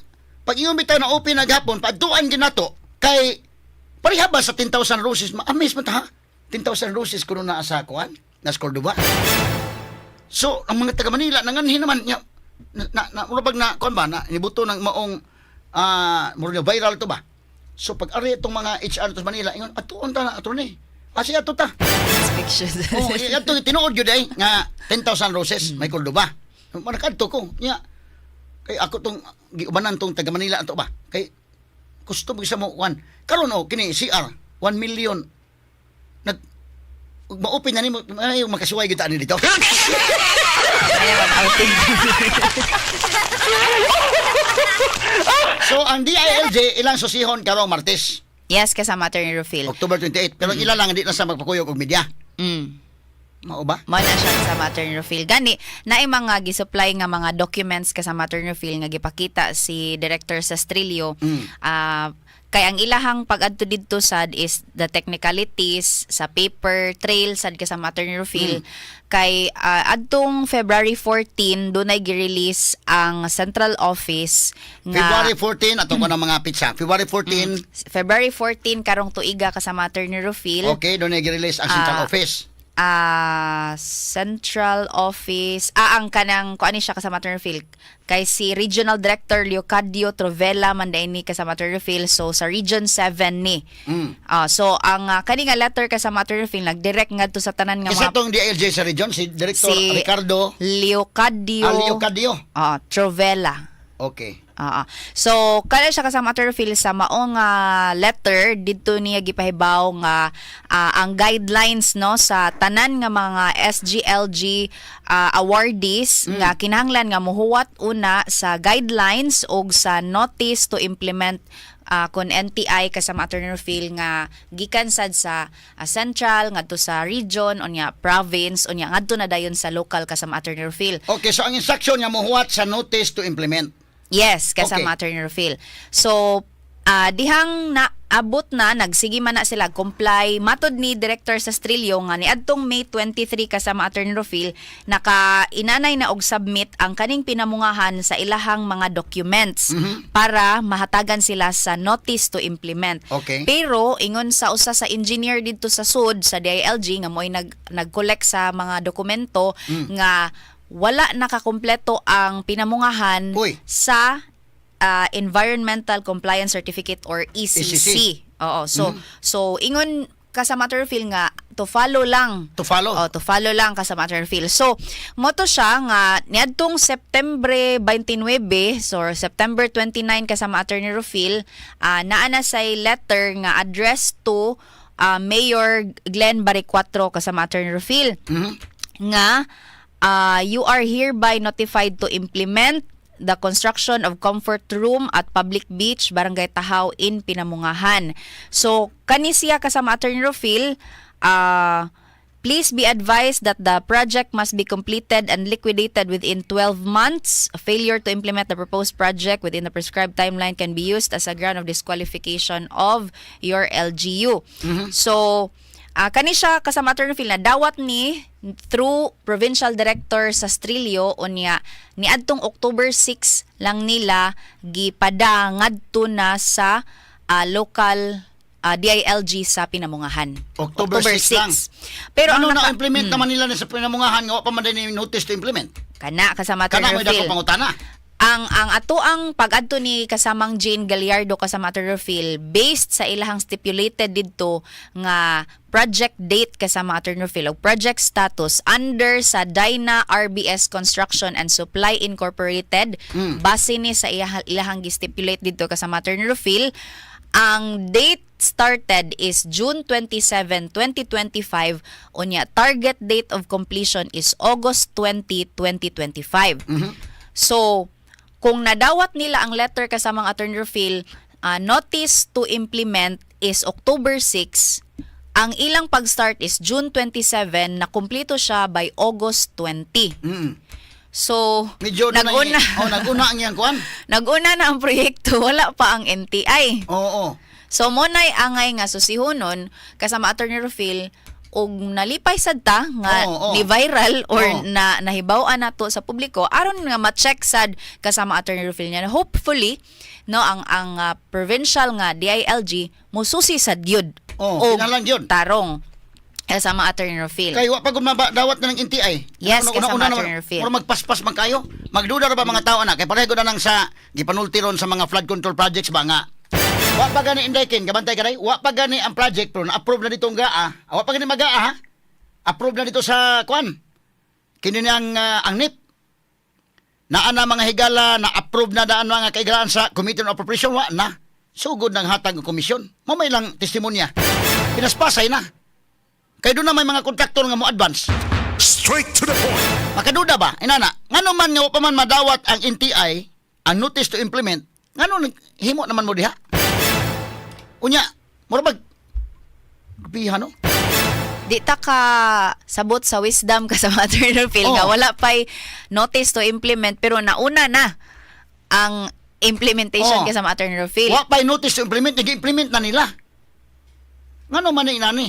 pag ingon bitaw na open na gihapon, paadtuan gyud nato kay pareha ba sa 10,000 roses, ma-amaze man ta ha. 10,000 roses kuno naa sa kuan, nas Cordoba. So, ang mga taga Manila nanganhi naman niya na, na, na murag na kuan ba na nibuto ng maong murag viral to ba. So pag ari itong mga HR to sa Manila ingon atuon ta na attorney. Asi ato ta. Inspection. Oh, ato tinuod gyud ay nga 10,000 roses may Cordoba. Manakadto ko nya kay ako tong giubanan tong taga Manila ato ba. Kay gusto mo sa mo kuan. Karon oh kini CR 1 million nag ma-open na nimo ay makasuway gyud ta ani dito. Ayaw ang outing. So ang DILG ilang susihon karong Martes, Yes, kasama Attorney Rufil. October 28. Pero ang ila lang hindi na sa magpakuyog og media. Mao ba? Mo na siya kasama Attorney Rufil. Gani, naay mga gisupply nga mga documents kasama Attorney Rufil nga gipakita si Director Sastrillo. Kay ang ilahang pag-adto didto sad is the technicalities sa paper trail sad kasama Attorney Rufil. Kay adtong February 14 dunay gi-release ang central office nga February 14 ato ko ng mga pizza. February 14, February 14 karong tuiga kasama Attorney Rufil. Okay, doon na release ang central office. Central office, ang kanang kuan ni siya kasama Attorney Phil kay si Regional Director Leocadio Trovela man ni kasama Attorney Phil, so sa Region 7 ni. So ang kani nga letter kasama Attorney Phil nagdirect ngadto sa tanan nga Isa mga tong DILG sa region si Director si Ricardo Leocadio Leocadio. Trovela. Okay. Oo. So, kada siya kasama Attorney Phil sa maong letter didto niya gipahibaw nga ang guidelines no sa tanan nga mga SGLG awardees nga kinahanglan nga mohuwat una sa guidelines og sa notice to implement kon NTI kasama Attorney Phil nga gikan sad sa central ngadto sa region unya province unya ngadto na dayon sa local kasama Attorney Phil. Okay, so ang instruction nga mohuwat sa notice to implement. Yes, kasama Attorney Rufil. So, dihang naabot na, nagsige man na sila comply. Matod ni Director Sastrillo nga niadtong May 23 kasama Attorney Rufil, naka inanay na og submit ang kaning pinamungahan sa ilahang mga documents para mahatagan sila sa notice to implement. Pero ingon sa usa sa engineer didto sa SUD sa DILG nga mo'y nag-collect sa mga dokumento nga wala nakakumpleto ang pinamungahan Uy. sa Environmental Compliance Certificate or ECC. ECC. Oo. So ingon kasama Attorney Phil nga to follow lang. To follow. Oh, to follow lang kasama Attorney Phil. So, moto siya nga niadtong September 29, so September 29 kasama Attorney Rufil, naa na say letter nga address to Mayor Glenn Baricuatro kasama Attorney Rufil nga you are hereby notified to implement the construction of comfort room at public beach, Barangay Tahaw in Pinamungahan. So kani siya kasama Attorney Rufil, please be advised that the project must be completed and liquidated within 12 months. Failure to implement the proposed project within the prescribed timeline can be used as a ground of disqualification of your LGU. So, kani siya kasama Attorney Phil na dawat ni through Provincial Director Sastrillo unya niadtong October 6 lang nila gipada ngadto na sa local DILG sa Pinamungahan. October 6 lang. Pero ano ang naka, na-implement naman nila na sa pinamungahan nga wa pa man din notice to implement. Kana kasama Kana Attorney mo dako Phil. pangutana. Ang ato ang pag-adto ni kasamang Jane Gallardo kasama Atty. Rufil based sa ilahang stipulated didto nga project date kasama Atty. Rufil o project status under sa Dyna RBS Construction and Supply Incorporated, base ni sa ilahang gi-stipulate didto kasama Atty. Rufil, ang date started is June 27, 2025, unya target date of completion is August 20, 2025. So, kung nadawat nila ang letter kasamang Attorney Rufil, notice to implement is October 6. Ang ilang pag-start is June 27, na kumpleto siya by August 20. So, Medyo na nag-una, oh, nag-una ang iyang kuan. nag-una na ang proyekto, wala pa ang NTI. Oo. So mo na'y angay nga susihonon kasama Attorney Rufil og nalipay sad ta nga Oo, oo. ni viral or na nahibaw-an nato sa publiko aron nga ma-check sad kasama Attorney Rufil niya. Hopefully, no, ang provincial nga DILG mususi sad gyud Oo, og kinahanglan gyud. tarong kasama Attorney Rufil. Kay wa pa gud dawat na ng NTI. Yes, Una- kasama una, Attorney Rufil. Mura magpaspas man kayo. Magduda ra ba mga tao na kay pareho na nang sa gipanulti ron sa mga flood control projects ba nga. Wa pa gani indekin, kabantay ka day. Wa pa gani ang project pero na-approve na dito ang GAA. Ah, wa pa gani magaa ha. Approve na dito sa kwan. Kini niyang ang NIP. Naa na mga higala, na-approve na daan mga kaigalaan sa Committee on Appropriation, wa na. Sugod ng hatag ng komisyon. Mamay lang testimonya. Pinaspasay na. Kay doon na may mga kontraktor nga mo advance. Straight to the point. Makaduda ba? Inana, ngano man nga wa pa man madawat ang NTI, ang notice to implement, ngano himo naman mo diha? Unya, mura bag grabihan, no? Di ta ka sabot sa wisdom kasama Attorney Rufil nga wala pa'y notice to implement pero nauna na ang implementation kasama Attorney Rufil. Wa pa'y notice to implement, nag-implement na nila. Ngano man ni inani?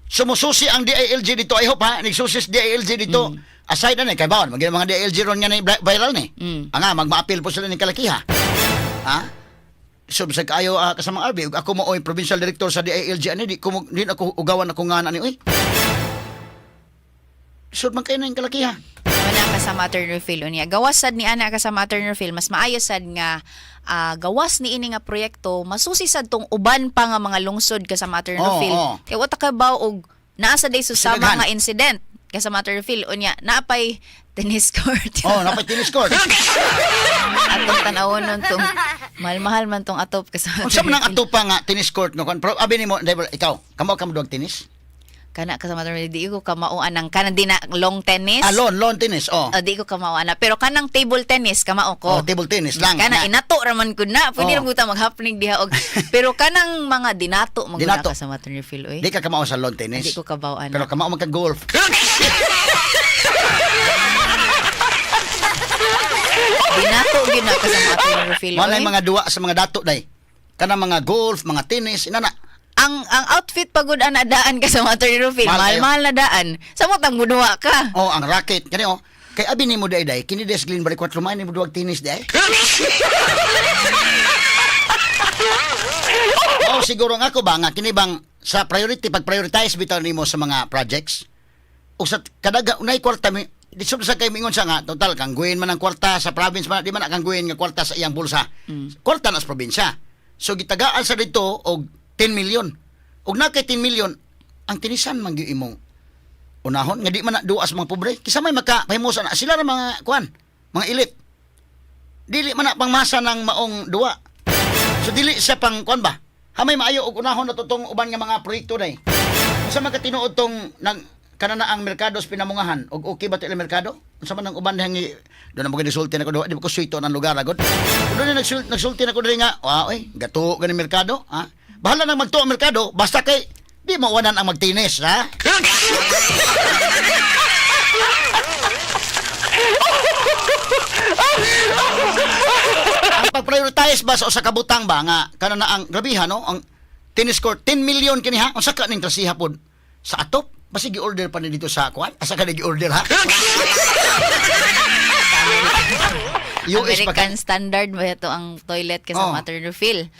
Sumususi ang DILG dito. I hope ha, nagsusi si DILG dito. Aside na ni, kay bawon, maging mga DILG ron nga ni viral ni. Anga, magma-appeal po sila ni kalakiha. Ha? So, bisag kayo kasamang RB, ug ako mo oy provincial director sa DILG ani di ko di ako ugawan ako nga na ni oy. Sud man kayo na yung kalakiha. Wala kasama Attorney Rufil unya. Gawas sad ni ana kasama Attorney Rufil, mas maayo sad nga gawas ni ini nga proyekto, masusi sad tong uban pa nga mga lungsod kasama Attorney Rufil. Kay wa ta kabaw og naa sa day susama Sinaghan. nga incident kasama Attorney Rufil unya naapay tennis court. Oh, napay tennis court. Atong tan-awon nun tong mahal-mahal man tong atop kasama Unsa man ang Attorney Rufil. atupa nga tennis court nga kuan? Pero abi nimo, Debra, ikaw, kamo ka mo duwag tennis? Kana kasama Attorney Rufil, di ko kamao anang kana di na long tennis. Ah, lawn, lawn tennis, oh. Oh, di ko kamao ana. Pero kanang table tennis kamao ko. Oh, table tennis lang. Kana Na- inato raman ko na. Pwede ra buta maghapnig diha og. Pero kanang mga dinato man gud na Dinato. kasama Attorney Rufil oy. Di ka kamao sa lawn tennis. Di ko kabaw ana. Pero kamao man ka golf. Dinato gyud na kasama Attorney Rufil Wala oy. mga duwa sa mga dato day. Kanang mga golf, mga tennis, inana. Ang outfit pagud ana daan kasama Attorney Rufil. Mahal Mahal kayo. mahal na daan. Samot ang muduwa ka. Oh, ang racket kani oh. Kay abi nimo day day, kini des Glen balik 4 man nimo duwag tennis day. Oh, siguro nga ako ba nga kini bang sa priority pag prioritize bitaw nimo sa mga projects. O sa kadaga unay kwarta mi di sud sa kay mingon sa nga total kangguin man ang kwarta sa province man di man na kangguin nga kwarta sa iyang bulsa. Kwarta na sa probinsya. So gitagaan sa dito og 10 million. Og na kay 10 million ang tinisan man gyud imong unahon nga di man na duwa sa mga pobre kisa may makapahimusa na sila ra mga kuan mga elite dili man na pangmasa ng maong duwa, so dili siya pang kuan ba hamay maayo og unahon na to tong uban nga mga proyekto day. Unsa man ka tinuod tong nang kanana ang merkado sa pinamungahan og okay ba to ilang merkado? Unsa man ang uban hangi do na mo gisulti na ko di ba ko suito ng lugar agod do na nagsulti na ko diri nga wa oy gato gani merkado ha, bahala nang magtuo ang merkado basta kay di mawanan ang magtinis ha. Ang pag-prioritize ba sa usa ka butang ba nga kana na ang grabiha no ang tennis court 10 million kini ha, unsa ka ning klasiha pod sa atop basi gi-order pa ni dito sa kuan, asa ka ni gi-order ha? US pa ka American standard ba ito ang toilet kasama Attorney Rufil?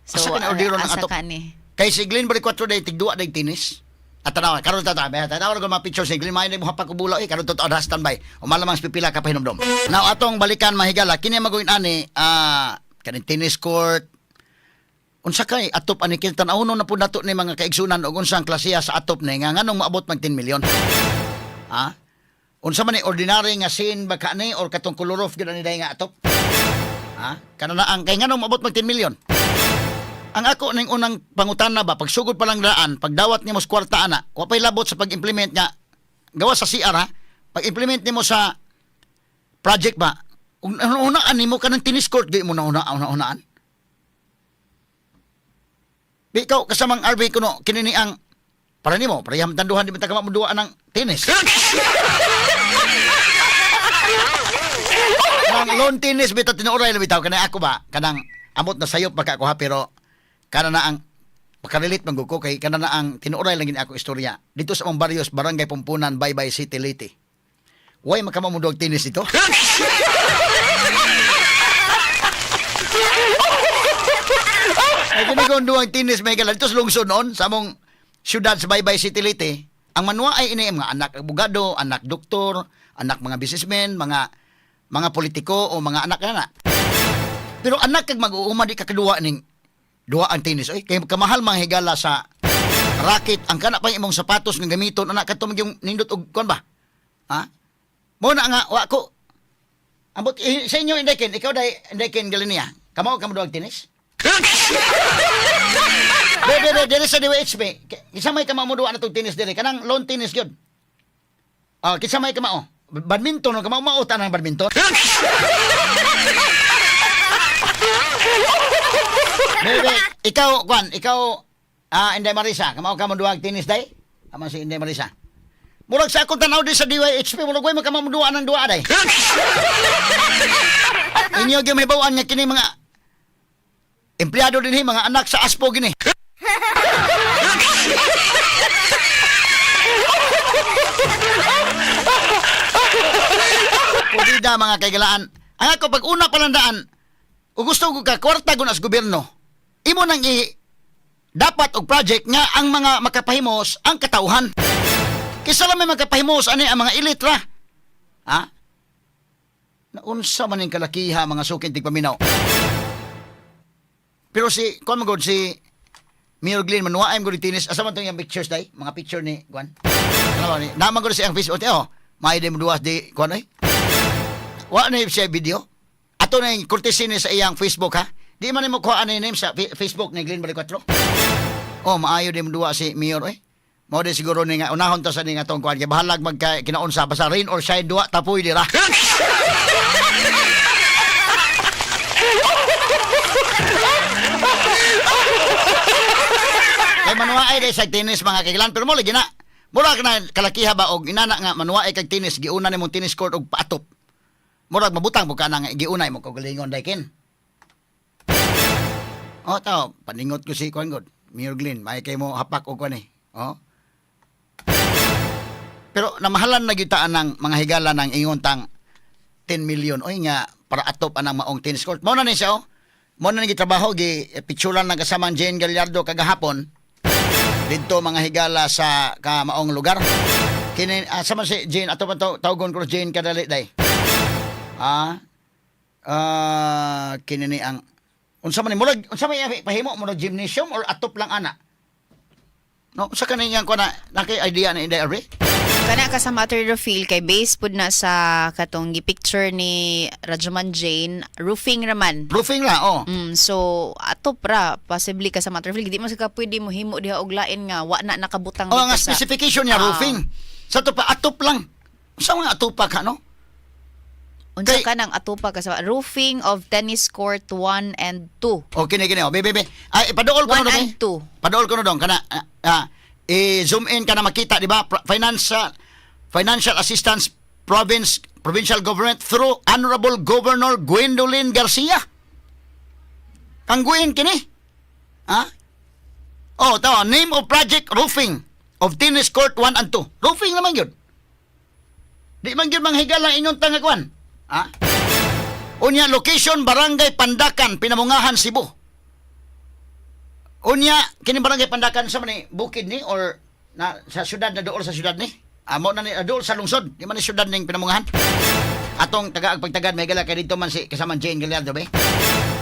Asa ka na orderon ang asa atop? ka ni? Kay si Glenn Bari 4 day tigduwa day tennis. At tanaw, karon ta ta, tanaw ko mga pictures ni Glenn, maayo mo hapag kubula eh, karon totoo na standby. O malamang sa pipila ka pahinomdom. Now atong balikan, mahigala, kini maguin ani kaning tennis court. Unsa kay atop ani kini, tan-awon na pud nato ni mga kaigsunan og unsang klasiya sa atop ni nga nganong moabot mag 10 million. Ha? Unsa man ni, ordinary nga scene ba ka ni or katong color off gyud ani day nga atop? Ha? Kana na ang kay nganong moabot mag 10 million? Ang ako ning unang pangutana ba, pagsugod pa lang daan, pagdawat nimo sa kwarta ana, wa pay labot sa pag-implement nga gawa sa CR ha. Pag-implement nimo sa project ba, unaan nimo kanang tennis court di mo na una unaan. Di ikaw kasamang RV kuno kini ni ang para nimo pareham tanduhan di ba ta mo duwa ng tennis. Nang lawn tennis bitaw, tinuoray na bitaw kanang ako ba, kanang amot na sayop baka ako ha, pero kana na ang makarelate man gud ko kay kana na ang tinuoray lang gini ako istorya dito sa among baryos, Barangay Pumpunan, Baybay City, Leyte. Way makamamuduag tennis dito. Ay kini kung duwang tennis may dito sa lungsod noon sa among syudad sa Baybay City, Leyte. Ang manwa ay ini mga anak abogado, anak doktor, anak mga businessmen, mga politiko o mga anak na na. Pero anak kag mag-uuma di ka kaduwa ning duwa ang tennis. Oy, kay kamahal mga higala sa racket ang kana pa imong sapatos nga gamiton anak kadto magyung nindot og kuan ba? Ha? Mo na nga wa ko. Ambot eh, sa inyo Inday Ken, ikaw day Inday Ken Galinia. Kamo ka mo duwag tennis? De, de, de, diri sa DYHP. Kinsa may kamao mo duwa na tong tennis diri? Kanang lawn tennis gyud. Ah, kinsa may kamao? Badminton o kamao mao tanang badminton? Bebe, ikaw, Kwan, ikaw, Inday Marisa, kamao ka mo duwag tennis day? Ama si Inday Marisa. Murag sa akong tanaw di sa DYHP, murag way makama mo duwa ng duwa day. Inyo gyud may bawaan nga kini mga empleyado dinhi, mga anak sa ASPO gini. Pudida mga kaigalaan. Ang ako pag una pa lang daan, ug gusto ko ka kwarta gud sa gobyerno. Imo nang i dapat og project nga ang mga makapahimos ang katawhan. Kisa lang may makapahimos ani ang mga elite ra. Ha? Naunsa man ning kalakiha mga sukin tigpaminaw. Pero si kuan man gud si Mayor Glenn manuwaay man gud tennis. Asa man tong iyang pictures day? Mga picture ni kuan. Ano ba ni? Naman gud siya ang Facebook. Oh, may di mo duwas di kuan ay. Wa na siya video. Ato na yung courtesy ni sa iyang Facebook ha. Di man nimo kuha ani name sa Facebook ni Glenn Balicuatro. Oh, maayo di mo duwa si Mayor eh. Mao di siguro ni nga unahon ta sa ni nga tong kuan kay bahalag magka kinaunsa basta rain or shine duwa tapoy dira. Kay manuwaay day sa tennis mga kailan pero mo lagi na. Mura ka na kalakiha ba og inana nga manuwaay kag tennis giuna nimong tennis court og paatop. Murag mabutang mo ka na nga giunay mo kaugalingon day kin. Oh, tao, paningot ko si kuan god. Mayor Glenn, may kay mo hapak og kuan eh. Oh. Pero namahalan na gyud ta ng mga higala ng ingon tang 10 million oy nga para atop anang maong tennis court. Mao na ni siya oh. Mao na ni gitrabaho gi picturean ng kasamang Jane Gallardo kagahapon didto mga higala sa kamaong lugar. Kini asa man si Jane ato pa tawgon ko Jane kadali day. Kini ni ang unsa man ni murag unsa man iya pahimo, murag gymnasium or atop lang ana. No, unsa kani iyang kuan na nakay idea na Inday Arbe? Kana kasama Atty. Rufil kay base pud na sa katong gi-picture ni Rajuman Jane, roofing raman. Roofing ra oh. So ato pra possibly kasama Atty. Rufil di mo sa ka pwede mo himo diha og lain nga wa na nakabutang Oh, dito nga sa specification niya roofing. Sa to pa atop lang. Unsa mga atupa ka no? Unsa kay- ka nang atupa kasama roofing of tennis court 1 and 2. O kini kini oh, bebe be. Ay ipaduol ko 1 no dong. and eh. 2. Paduol ko no dong kana i-zoom in ka na makita di ba? Financial financial assistance province provincial government through Honorable Governor Gwendolyn Garcia. Ang Gwen kini. Ha? Oh, tawa, name of project roofing of tennis court 1 and 2. Roofing naman yun. Di man yun manghigal ang inyong tangakuan. Ha? Unya, location, Barangay Pandakan, Pinamungahan, Cebu. Unya, kini Barangay Pandakan sa man ni bukid ni or Na sa syudad na duol sa syudad ni. Amo na ni duol sa lungsod, di man ni syudad ning pinamungahan. Atong taga pagtagad, may higala, kay dito man si kasama Jane Gallardo be.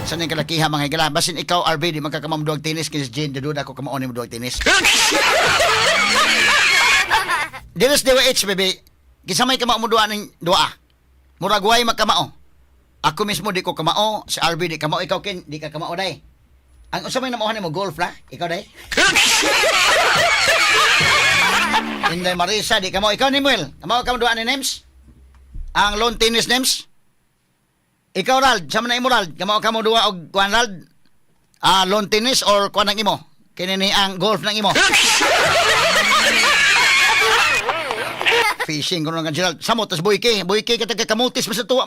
Sa ning kalakiha, mga higala, basin ikaw, RB, di magkakamamduag tennis kay si Jane, dududa ko kamao ni mo duag tennis. Dires DYH, bebe. Kinsa may kamao mo duwa ning duwa? Murag way magkamao. Ako mismo di ko kamao, si RB di kamao, ikaw, Ken, di ka kamao day. Ang unsa may namauhan nimo, golf la? Ikaw day? Inday Marisa di kamao, ikaw Nimuel. Kamao ka mo duwa ni Nems? Ang lawn tennis, Nems? Ikaw, Rald, sa man na imo, Rald, kamao ka mo duwa og kuan, Rald? Ah, lawn tennis or kuan ang imo? Kini ni ang golf ng imo. Fishing kuno nga Gerald. Samo tas Boyke, Boyke ka taga Kamutis man sa tuwa.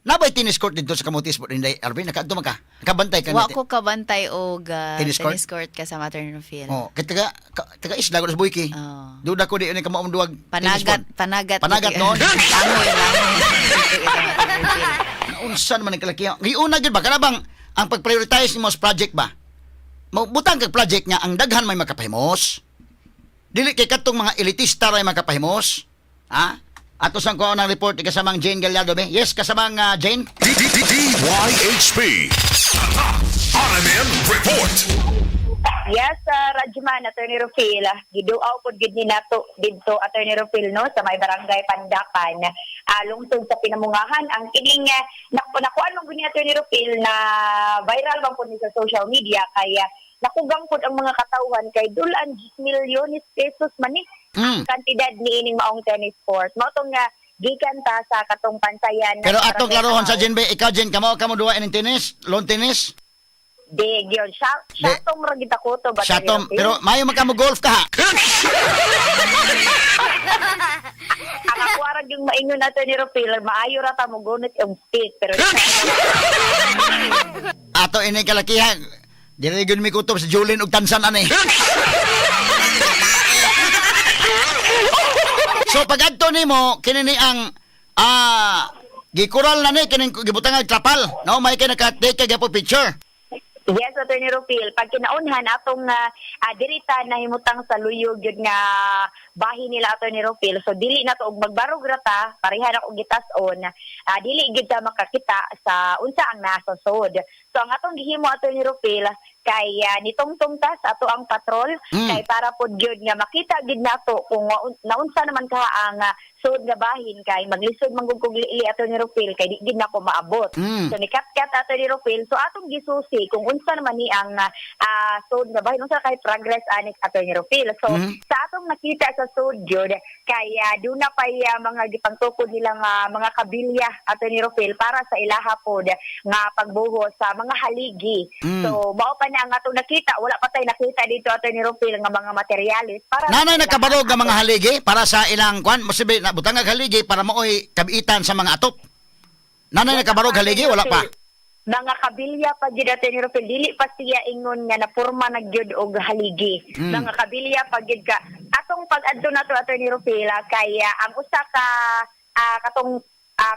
Nabay tennis court dito sa Kamutis po Inday Arvin, nakaadto man ka? Nakabantay ka Wa nito? ko kabantay og Tennis tennis court? court ka sa Attorney Rufil. Oh, kay taga isla ko sa Boyke. Oh. Duda ko di ni kamao duwag tennis Panagat, court. panagat. Panagat noon. Langoy, langoy. Kasama Attorney Rufil. Naunsa naman ang kalakihan. Giuna gyud ba kana bang ang pag-prioritize nimo sa project ba? Butang kag project nga ang daghan may makapahimos. Dili kay katong mga elitista ra makapahimos. Ha? Ato sang kuha ng report ni kasamang Jane Gallardo be. Yes, kasamang Jane. D D D DYHP. RMN Report. Yes, Rajman, Attorney Rufil, giduaw pod gid ni nato didto, Attorney Rufil, no, sa may barangay Pandapan. Lungsod sa Pinamungahan ang kining nakuan man gud ni Attorney Rufil na viral man pod ni sa social media kay nakugang pod ang mga katawhan kay dulan milyones pesos man ni kantidad ni ining maong tennis court. Mao tong nga gikan ta sa katong pansayan ng Pero atong barangay klarohon sa Tanaw. Jane be, ikaw, Jane, kamo kamo duwa ining tennis, lawn tennis? Di gyud siya Di. siya tong ra gid ako to ba, Siya Attorney tom, Rufil? pero mayo magkamo golf ka ha. Ang ako arag yung maingon nato ni Rufil, maayo ra ta mo gunit yung stick pero Ato ini kalakihan. Dili gyud mi kutob sa Julin ug Tansan ani. So pag adto nimo kini ni ang gikural na ni kining gibutang og trapal. No, may kay naka-take kay gyapon picture. Yes, Attorney Rufil, pag kinaunhan atong dirita nahimutang sa luyog yun nga bahin nila, Attorney Rufil. So dili na to og magbarog ra ta, pareha na og gitas-on. Dili gyud ta makakita sa unsa ang nasa sod. So ang atong gihimo, Attorney Rufil, kay nitungtong ta sa ato ang patrol kay para pod gyud nga makita gyud nato kung naunsa naman ka ang sud nga bahin kay maglisod man gud kog liili, Attorney Rufil, kay di gyud nako maabot. So nikatkat, Attorney Rufil, so atong gisusi kung unsa naman ni ang sud nga bahin, unsa kay progress ani, Attorney Rufil. So sa atong nakita sa sud gyud kay duna pay mga gipangtukod nilang mga kabilya, Attorney Rufil, para sa ilaha pod nga pagbuhos sa mga haligi. So mao pa na ang atong nakita, wala pa tay nakita dito, Attorney Rufil, nga mga materyales para Nanay sa nakabarog nga ilaha. mga haligi para sa ilang kwan, posible na butang og haligi para maoy kabitan sa mga atop. Nanay nakabarog haligi, wala pa? Mga kabilya pa gyud, Attorney Rufil, dili pa siya ingon nga napurma na gyud og haligi. Mga kabilya pa gyud ka. Atong pag-adto nato, Attorney Rufil, kay ang usa ka katong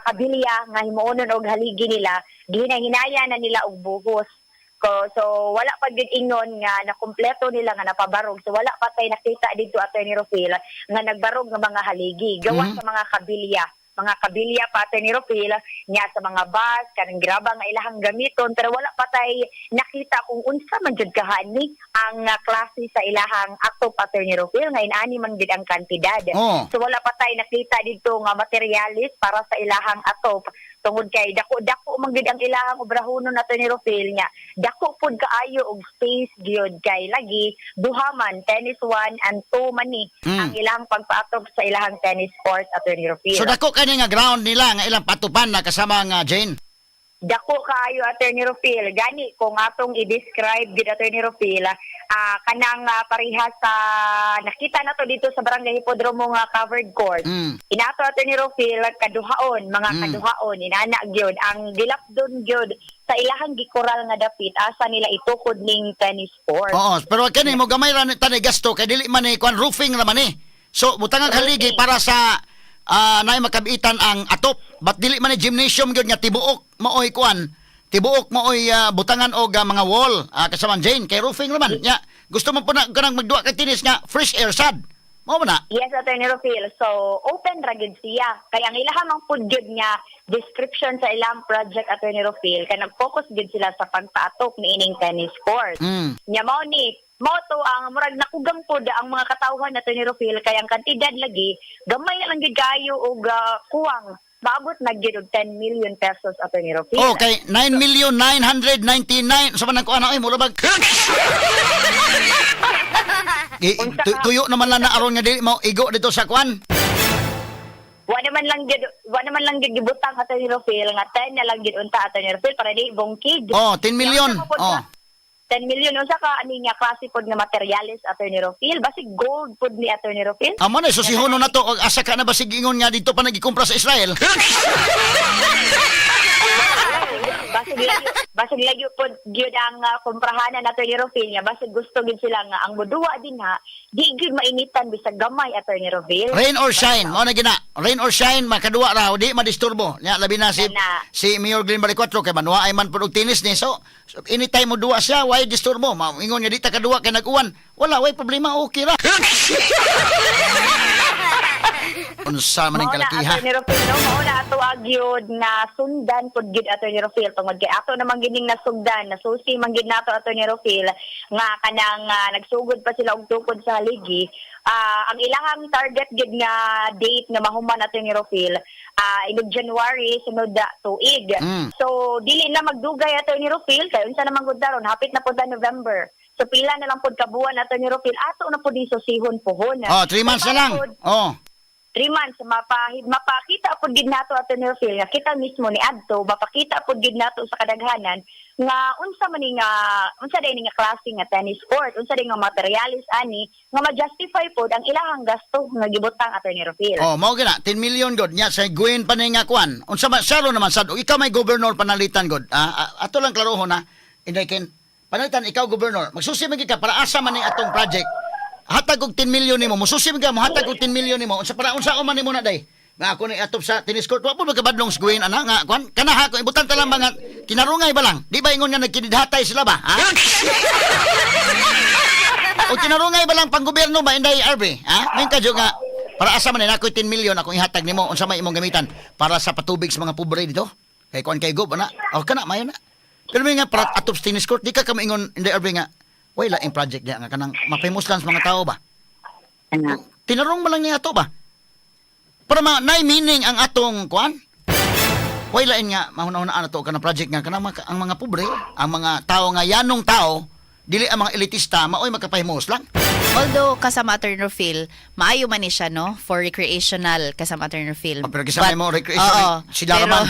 kabilya nga himuonon og haligi nila, gihinahinaya na nila og buhos. Ko, so wala pa gyud ingon nga nakumpleto nila nga napabarog. So wala pa tay nakita dito, Attorney Rufil, nga nagbarog nga mga haligi. Gawa sa mga kabilya pa, Attorney Rufil, niya sa mga bus kanang graba nga ilahang gamiton, pero wala pa tay nakita kung unsa man jud kahani ang klase sa ilahang atop, Attorney Rufil, nga inani man gid ang kantidad. So wala pa tay nakita dito nga materyales para sa ilahang atop tungod kay dako-dako man gid ang ilahang obrahonon, Attorney Rufil, nga dako pud kaayo og space gyud kay lagi duha man, tennis 1 and 2 man ni ang ilahang pagpaatop sa ilahang tennis court, Attorney Rufil. So dako kani nga ground nila nga ilang patupan na, kasama nga Jane. Dako kaayo, Attorney Rufil. Gani kung atong i-describe gid, Attorney Rufil, kanang pareha sa nakita nato dito sa Barangay Hipodromo nga covered court. Inato, Attorney Rufil, kaduhaon, mga kaduhaon inana gyud ang gilapdon gyud sa ilahang gikural nga dapit asa nila itukod ning tennis court. Oo, pero kini mo gamay ra ni tanay gasto kay dili man ni kwan, roofing ra man ni. So butang ang haligi para sa naay makabitan ang atop. But dili man ni gymnasium gyud nga tibuok maoy kwan. Tibuok maoy butangan og mga wall, kasama Jane, kay roofing ra man. Nya, gusto mo po na kanang magduwa kag tennis nga fresh air sad. Mao man na. Yes, Attorney Rufil. So, open ra gyud siya. Kaya ang ilaha mang pud gyud nga description sa ilang project, Attorney Rufil, kay nag-focus gyud sila sa pagpaatok niining tennis court. Nya mao ni mao to ang murag nakugang pud ang mga katawhan, Attorney Rufil, kay ang kantidad lagi gamay na lang gyud kaayo og kuwang maabot na gyud og 10 million pesos, Attorney Rufil. Okay, 9,999,000 sa man ang kuan ay mura bag. Tuyo naman lang na aron nga dili mo igo dito sa kuan. Wa naman lang gyud gibutang, Attorney Rufil, nga 10 na lang gyud unta, Attorney Rufil, para di bungkig. Oh, 10 million. Unsa ka pod 10 million, unsa ka ani nga klase pod nga materyales, Attorney Rufil? Basig gold pod ni, Attorney Rufil. Amo na susihono na to og asa ka na basig ingon nga dito pa nagikumpra sa Israel. Basig layo pod gyud ang kumprahanan, Attorney Rufil, nga basig gusto gyud sila nga ang muduwa din ha di gyud mainitan bisag gamay, Attorney Rufil. Rain or shine, mao na gina. Rain or shine, makaduwa ra di madisturbo. Nya labi na si Kana. si Mayor Glenn Baricuatro kay manwa ay man pud og tennis ni. So anytime mo duwa siya, why disturbo? Ingon nga di ta kaduwa kay nag-uwan. Wala, way problema, okay ra. Unsa man ang Mao na, kalakiha? Attorney Rufil, no? Mao na ato agyod na sundan pud gyud, Attorney Rufil, tungod kay ato naman gining nasugdan, nasusi man gyud nato, Attorney Rufil, nga kanang nagsugod pa sila og tukod sa haligi. Ang ilahang target gyud nga date nga mahuman, Attorney Rufil, inog January sunod na tuig. So dili na magdugay, Attorney Rufil, kay unsa naman gud daron, hapit na pud ang November. So pila na lang pud ka buwan, Attorney Rufil, ato na pud susihon puhon. Oh, 3 months na lang. Oh. 3 months mapakita pud gid nato, Attorney Rufil, nga kita mismo ni adto mapakita pud gid nato sa kadaghanan nga unsa man ni nga unsa day ni nga klase nga tennis court, unsa day nga materialis ani nga ma-justify pod ang ilahang gasto nga gibutang, Attorney Rufil. Oh, mao gina 10 million god nya sa Gwen pa ni nga kuan. Unsa ba saro naman sad og ikaw may governor panalitan god. Ato lang klarohon ha. Inday Ken. Panalitan ikaw governor. Magsusi man gid ka para asa man ni atong project. Hatag og 10 million nimo. Mususi man ka mo hatag og 10 million nimo. Unsa para unsa man nimo na day? Nga ako ni atop sa tennis court. Wa po magkabadlong sa Gwen ana nga kuan. Kana ha ko ibutan ta lang ba nga kinarungay ba lang? Di ba ingon nga nagkidhatay sila ba? Ha? O tinarungay ba lang panggobyerno ba, Inday RB? Ha? May kadyo nga para asa man ni ako'y 10 million akong ihatag nimo, unsa may imong gamitan para sa patubig sa mga pobre dito? Kay kuan kay gob ana. O kana mayo na. Pero may nga para atop sa tennis court di ka kamaingon, Inday RB, nga way laing project diya nga kanang mapahimos lang sa mga tao ba? Ana. Tinarong man lang niya ato ba? Para ma nay meaning ang atong kuan. Way lain nga mahuna-hunaan ato kanang project nga kanang ang mga pobre, ang mga tao nga yanong tao, dili ang mga elitista maoy makapahimos lang. Although kasama Attorney Rufil, maayo man ni siya no for recreational, kasama Attorney Rufil. Oh, pero kisama mo recreation, Oo, sila pero, raman.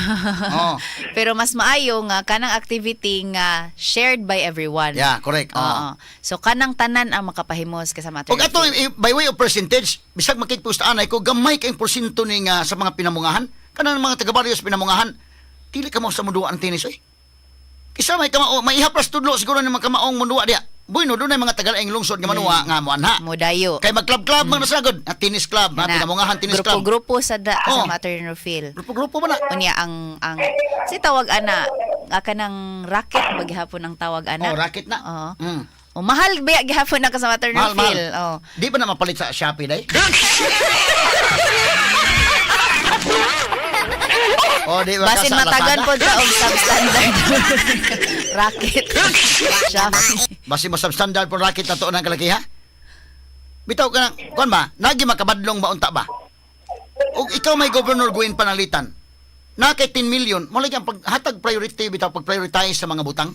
Oo. Pero mas maayo nga kanang activity nga shared by everyone. Yeah, correct. Oo. Oo. So kanang tanan ang makapahimos, kasama Og Attorney ato Rufil. by way of percentage, bisag makigpusta anay ko gamay kay porsyento ni nga sa mga pinamungahan, kanang mga taga barrios pinamungahan, dili ka mo sa muduwa ang tennis oy. Kisa may kamao, may ihaplas tudlo siguro ni mga kamaong munduwa diya. Bueno, doon ay mga tagalaing lungsod nga manuwa nga moanha. Modayo. Kay mag-club-club man nasagod, na tennis club, na Kana, pinamungahan tennis club. Grupo-grupo sa da, Oo. kasama Attorney Rufil. Grupo-grupo ba na? Unya ang si tawag ana nga kanang racket ba gihapon ang tawag ana. Oh, racket na. Oo. Oh, mahal ba gihapon na, kasama Attorney Mahal, mahal. Rufil. Oh. Di ba na mapalit sa Shopee, day? Oh, di ba ka Basin sa matagan Lazada? pod ka og substandard racket. Shopee. Basin mo substandard po racket na to ng kalaki ha? Bitaw ka na, kuan ba? Nagi makabadlong ba unta ba? Og ikaw may governor Gwen Panalitan. Na kay 10 million, mo lagi ang paghatag priority bitaw pag prioritize sa mga butang.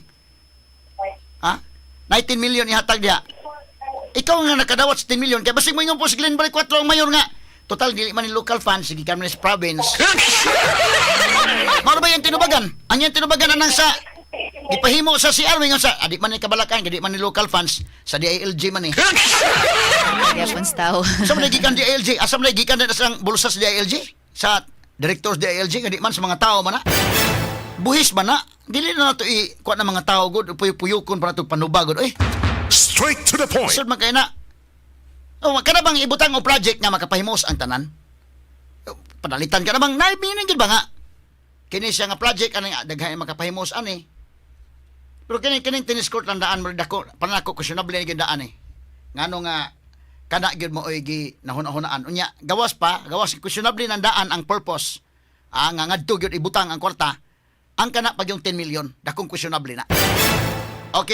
Ha? 19 million ihatag diha. Ikaw nga nakadawat sa 10 million kay basig mo ingon po si Glenn Baricuatro ang mayor nga. Total dili man ni local funds sige kami sa province. Mao ba yung tinubagan? Ang yung tinubagan anang sa gipahimo sa CR ingon sa adi man ni kabalakan, di man ni local funds sa DILG man ni. Gihapon sa tao. Sa man gikan DILG, asa man gikan na sa bulsa sa DILG? Sa directors DILG nga di man sa mga tao man na. Buhis man na. Dili na nato i kuha ng mga tao gud puyo-puyukon para to panubagod. Oy, Straight to the point. sud man kay na. O kana bang ibutang o project nga makapahimos ang tanan? O, panalitan ka na bang naibinin gid ba nga? Kini siya nga project ani daghan makapahimos ani. Pero kini kining tennis court lang daan mo dako panako questionable ni gid daan eh. Ngano nga Kana gyud mo oy gi nahuna-hunaan. Unya, gawas pa, gawas questionable nandaan ang purpose. Ah, nga ngadto gyud ibutang ang kwarta. Ang kana pag yung 10 million, dakong questionable na. Okay.